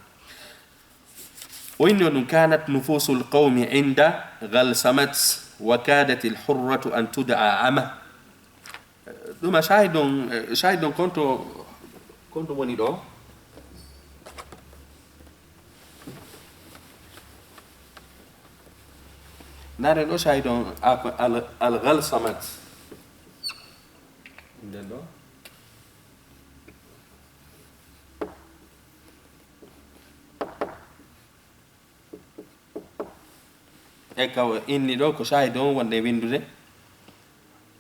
O inni on ɗum, kanat nufusul qawmi inda galsamat wa kadat al hurratu an tud'a ama. Ɗum a shahidon, eh, shahidon konto, konto woni ɗo. Ndaaren ɗo shahidon a-, al, al galsamat. Nden ɗo. E kaw inni ɗo ko shahid on wonde winndude.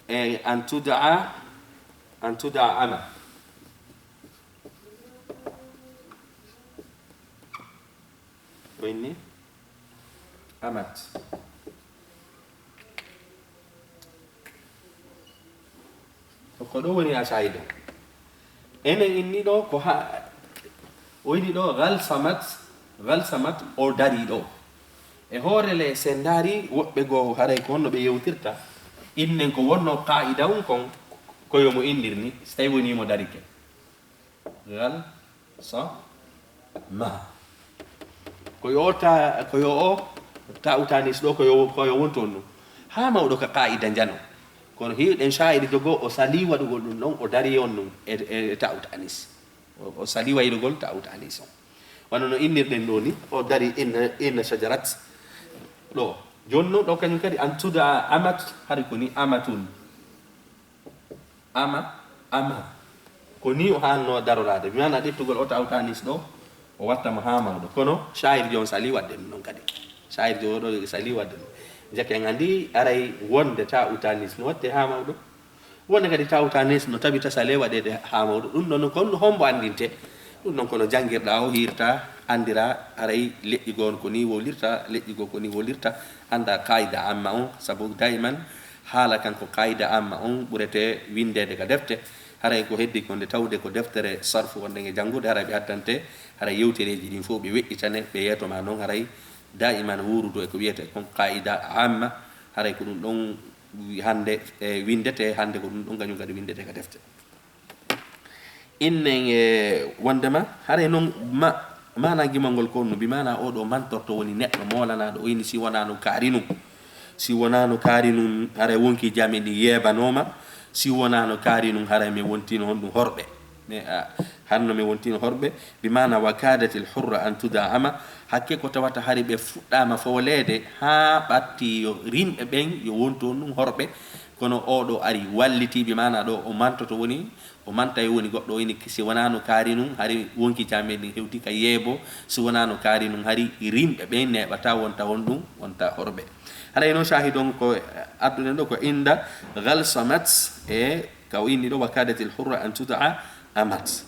E an tudaa, an tudaa ama. O inni amat. Ko ɗo woni a shahid on. Enen inni ɗo ko ha, o inni ɗo galsamat, galsamat o dari ɗo. E hoore le, sen ndaari woɓɓe goo haray ko honno ɓe yewtirta. Innen ko wonno qaa'ida on kon, ko yo mo inndir ni, si tawi woni mo darike. Gal, sa, ma. Ko yo ta, ko yo o, ta utanis ɗo, ko yo, ko yo wontu on ɗum. Haa mawɗo ka qaa'ida njano. Kono hiiɗen shaa'iri dogo, o sali waɗugol ɗum ɗon, o dari on ɗum e, e, e ta utanis. O, o sali waylugol ta utanis on. Wano no innirɗen ɗo ni, o dari inna, inna shajarat. Ɗo. Jooni noon ɗo kañum kadi an tuda amat, hari ko ni amatun. Ama, ama. Ko ni o haanno daroraade. Mi maana ƴettugol o ta'u ta'anis ɗo, o watta mo haa mawɗo. Kono sha'ir jo on sali waɗde ɗum ɗon kadi. Sha'ir jo o ɗo sali waɗde ɗum. Jake en anndi aray wonde ta'u ta'anis no waɗte haa mawɗo. Wonde kadi ta'u ta'anis no tabita sale waɗeede haa mawɗo. Ɗum ɗon ko honno hombo anndinte? Ɗum ɗon kono janngirɗa o hiirta, anndira aray leƴƴi goo ko ni wowlirta, leƴƴi goo ko ni wowlirta. Annda qaida amma on, sabu daiman haala kanko qaida amma on ɓurete winndeede ka defte. Haray ko heddi ko nde tawde ko deftere sarfu wonɗen e janngude, haray ɓe addante, haray yewtereeji ɗin fof ɓe weƴƴitane, ɓe yeeto ma noon, haray daiman wuurudu e ko wiyetee kon qaida amma, haray ko ɗum ɗon hannde, e, winndetee, hannde ko ɗum ɗon kañum kadi winndetee ka defte. Innen e wonndema, haray noon ma-, maana gimol ngol ko honno, bi maana oo ɗoo mantorto woni neɗɗo moolanaaɗo, o ini si wonaa no kaari nun. Si wonaa no kaari nun, haray wonkii jaamen ɗin yeebanooma. Si wonaa no kaari nun, haray mi wontino honɗum horɓe. Mi, a, hanno mi wontino horɓe. Bi maana wa kadatil hurra an tuda'ama. Hakke ko tawata hari ɓe fuɗɗaama fooleede haa ɓattii yo rimɓe ɓen yo wontu honɗum horɓe. Kono oo ɗoo ari wallitii, bi maana ɗoo o mantoto woni, o mantay woni goɗɗo o ini si wonaa no kaari nun, hari wonkii jaamen ɗin hewti ka yeebo, si wonaa no kaari nun, hari rimɓe ɓen neeɓataa wonta honɗum, wonta horɓe. Haray noon shahid on ko adduɗen ɗo ko inda galsamat e ka o inni ɗo wa kadatil hurra an tuda'a amat.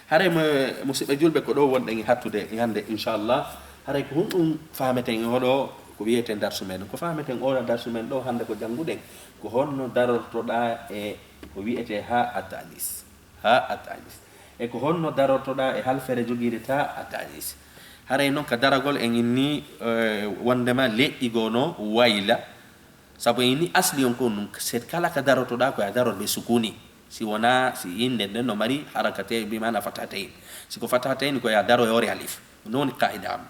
Haray mo, musidɓe julɓe ko ɗo wonɗen e hattude e hannde inchallah. Haray ko honɗum faameten e oɗo ko wiyetee darsu men? Ko faameten oɗo darsu men ɗo hannde ko jannguɗen ko honno darortoɗaa e ko wiyetee haa at-ta'anis. Haa at-ta'anis. E ko honno darortoɗaa e halfere jogiinde taa at-ta'anis. Haray noon ka daragol en inni, eh, wonndema leƴƴi goo no wayla. Sabu en inni asli on ko ɗum, c'est kala ka darotoɗaa ko yo a daror be sukuni. Si wonaa, si innde nden no mari harakate, bi maana fatahatayn. Si ko fatahatayn ko yo a daro e hoore alif. Ɗum woni qaida am.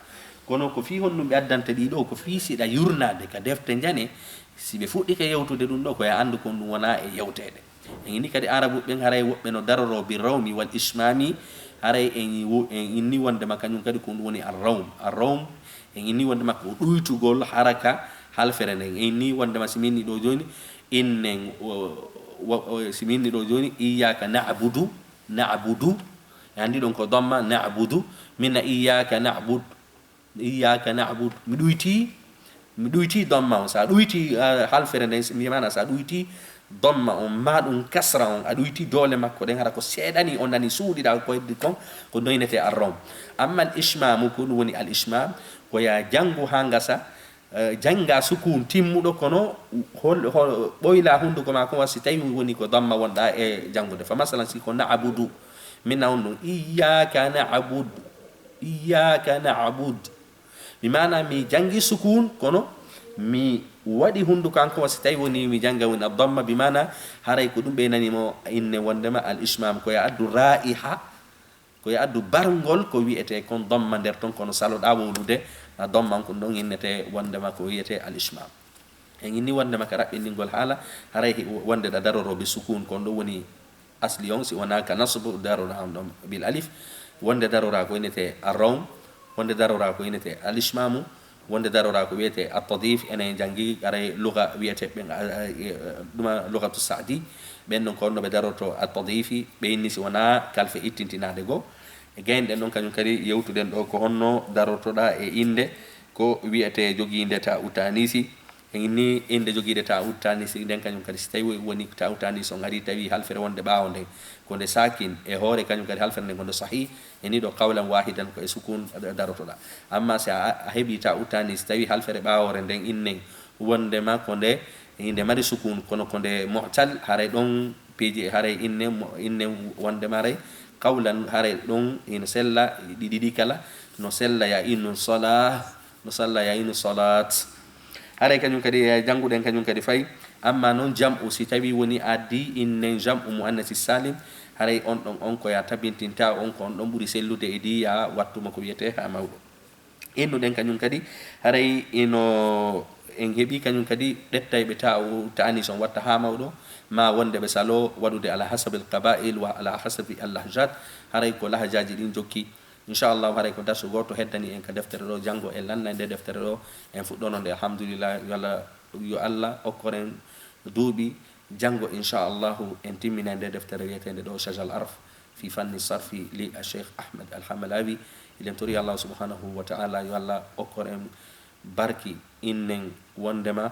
Kono ko fii honɗum ɓe addanta ɗii ɗoo, ko fii si ɗa yurnaade ka defte njane, si ɓe fuɗɗike yewtude ɗum ɗoo, ko yo a anndu kon ɗum wonaa e yewteede. En inni kadi Arabu ɓen haray woɓɓe no daroroo bi rawmi wal ishmami, haray en wo-, en inni wonndema kañum kadi ko ɗum woni ar-rawm. Ar-rawm, en inni wonndema ko ɗuytugol haraka halfere nden. En inni wonndema si mi inni ɗo jooni, innen, o, wo, o, si mi inni ɗo jooni, iyyaka na'budu, na'budu. E anndi ɗon ko damma, na'budu. Minna iyyaka na'bud, iyyaka na'bud. Mi ɗuytii, mi ɗuytii damma on. Sa ɗuytii, ah, halfere nden, mi maana sa ɗuytii damma on, ma ɗum kasra on, a ɗuytii doole makko ɗen, hara ko seeɗani o nani suuɗiɗa ko heddi kon, ko noynetee ar-rawm. Amma al-ishmamu, ko ɗum woni al-ishmam, ko yo a janngu haa ngasa, eh, jannga sukun timmuɗo, kono hol, hol, ɓoyla hunnduko maa kon, wa si tawi woni ko damma wonɗa e janngude. Fa masalan, si ko na'budu, min na on ɗum, iyyaka na'bud, iyyaka na'bud. Mi maana mi janngi sukun, kono mi waɗi hunnduko an kon, wa si tawi woni mi jannga woni a damma, bi maana haray ko ɗum ɓe nani mo inne wonndema al-ishmam, ko yo addu ra'iha, ko yo addu barngol ko wiyetee kon damma nder ton, kono saloɗaa wowlude, a damma on ko ɗum ɗon innetee wonndema ko wiyetee al-ishmam. En inni wonndema ka raɓɓinɗingol haala, haray hi-, wonde ɗa daroroo bi sukun, kon ɗum woni asli on, si wonaa ka nasbu, daroraa on ɗon bil alif. Wonde daroraa ko innetee ar-rawm, wonde daroraa ko innetee al-ishmamu, wonde daroraa ko wiyetee at-tadif. Enen janngi aray luga wiyetee ɓen, a, a, e, ɗuma lugatu sa'di. Ɓen ɗon ko honno ɓe darorto at-tadifi, ɓe inni si wonaa kalfe ittintinaade goo. E gayni ɗen ɗon kañum kadi yewtuɗen ɗo ko honno darortoɗaa e innde ko wiyetee jogiinde ta'u tanisi. En inni innde jogiinde ta'u tanisi nden kañum kadi si tawi woni ta'u tanisi on ari tawi halfere wonde ɓaawo nden ko nde sakin e hoore kañum kadi halfere nden ko nde sahih. En ni ɗo qawlan wahidan ko e sukun darotoɗaa. Amma si a, a heɓi ta'u tanisi tawi halfere ɓaawore nden innen wondema ko nde, nde mari sukun kono ko nde mu'tal, haray ɗon peeji, haray inne mo-, inne wondema haray qawlan, haray ɗon ina sella ɗi ɗiɗi kala, no sella ya innu salah, no sella ya innu salat. Haray kañum kadi, eh, jannguɗen kañum kadi fay. Amma noon jam'u, si tawi woni addi innen jam'u muannasi salim, haray on ɗon on ko ya tabintinta on ko on ɗon ɓuri sellude e di ya wattu mo ko wiyetee haa mawɗo. Innuɗen kañum kadi, haray ino en heɓi kañum kadi ɗettayɓe ta'u ta'anis on watta haa mawɗo, ma wonde ɓe salo waɗude ala hasabil qaba'il wa ala hasabi al lahjat, haray ko lahjaaji ɗin jokki. Inchallahu, haray ko darsu gooto heddani en ka deftere ɗo, janngo en lanna nde deftere ɗo, en fuɗɗono nde, alhamdulillah, yo Allah, yo Allah okkoren duuɓi Janngo, inchallahu, en timminay nde deftere wiyeteende ɗo Shajal Arf fi fanni sarfi li Cheikh Ahmed Al Hamalawi. Eɗen tori Allah subhanahu wa ta'ala yo Allah okkor en barki innen wondema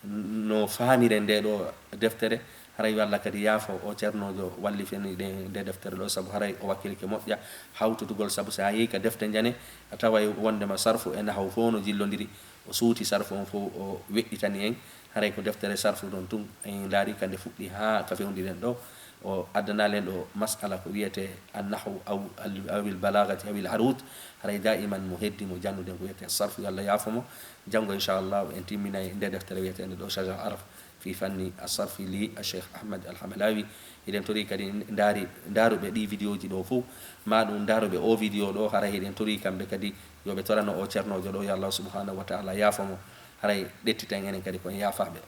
no faamiren nde ɗo deftere. Haray yo Allah kadi yaafo o ceernoojo wallifini ɗe, nde deftere ɗo, sabu haray o wakkilike moƴƴa hawtotugol, sabu so a yehi ka defte njane, a taway wondema sarfu e nahaw fof no jillondiri. O suuti sarfu on fof, o weƴƴitani en. Haray ko deftere sarfu ɗon tun en ndaari ka nde fuɗɗi haa ka fewndiren ɗo. O addanali en ɗo mas'ala ko wiyete annahu aw al-, awil balagati awil arud. Haray daiman mo heddi mo jannuden ko wiyete sarfu, yo Allah yaafo mo. Janngo, inchallah, en timminay nde deftere wiyeteende ɗo Shajar Arf fi fanni asarfi li Cheikh Ahmed Al Hamalawi. Eɗen tori kadi ndaari, ndaaruɓe ɗi vidéo ji ɗo fof, ma ɗum ndaaruɓe o vidéo ɗo, haray eɗen tori kamɓe kadi yo ɓe torano o ceernoojo ɗo, yo Allah subhanahu wa ta'ala yaafo mo. Haray ɗettiten enen kadi ko en yaafaɓe.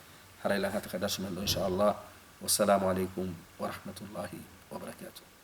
Haray lan hata ka darsu men ɗo, inchallah. Wassalamu aleykum wa rahmatullahi wa barakatuh.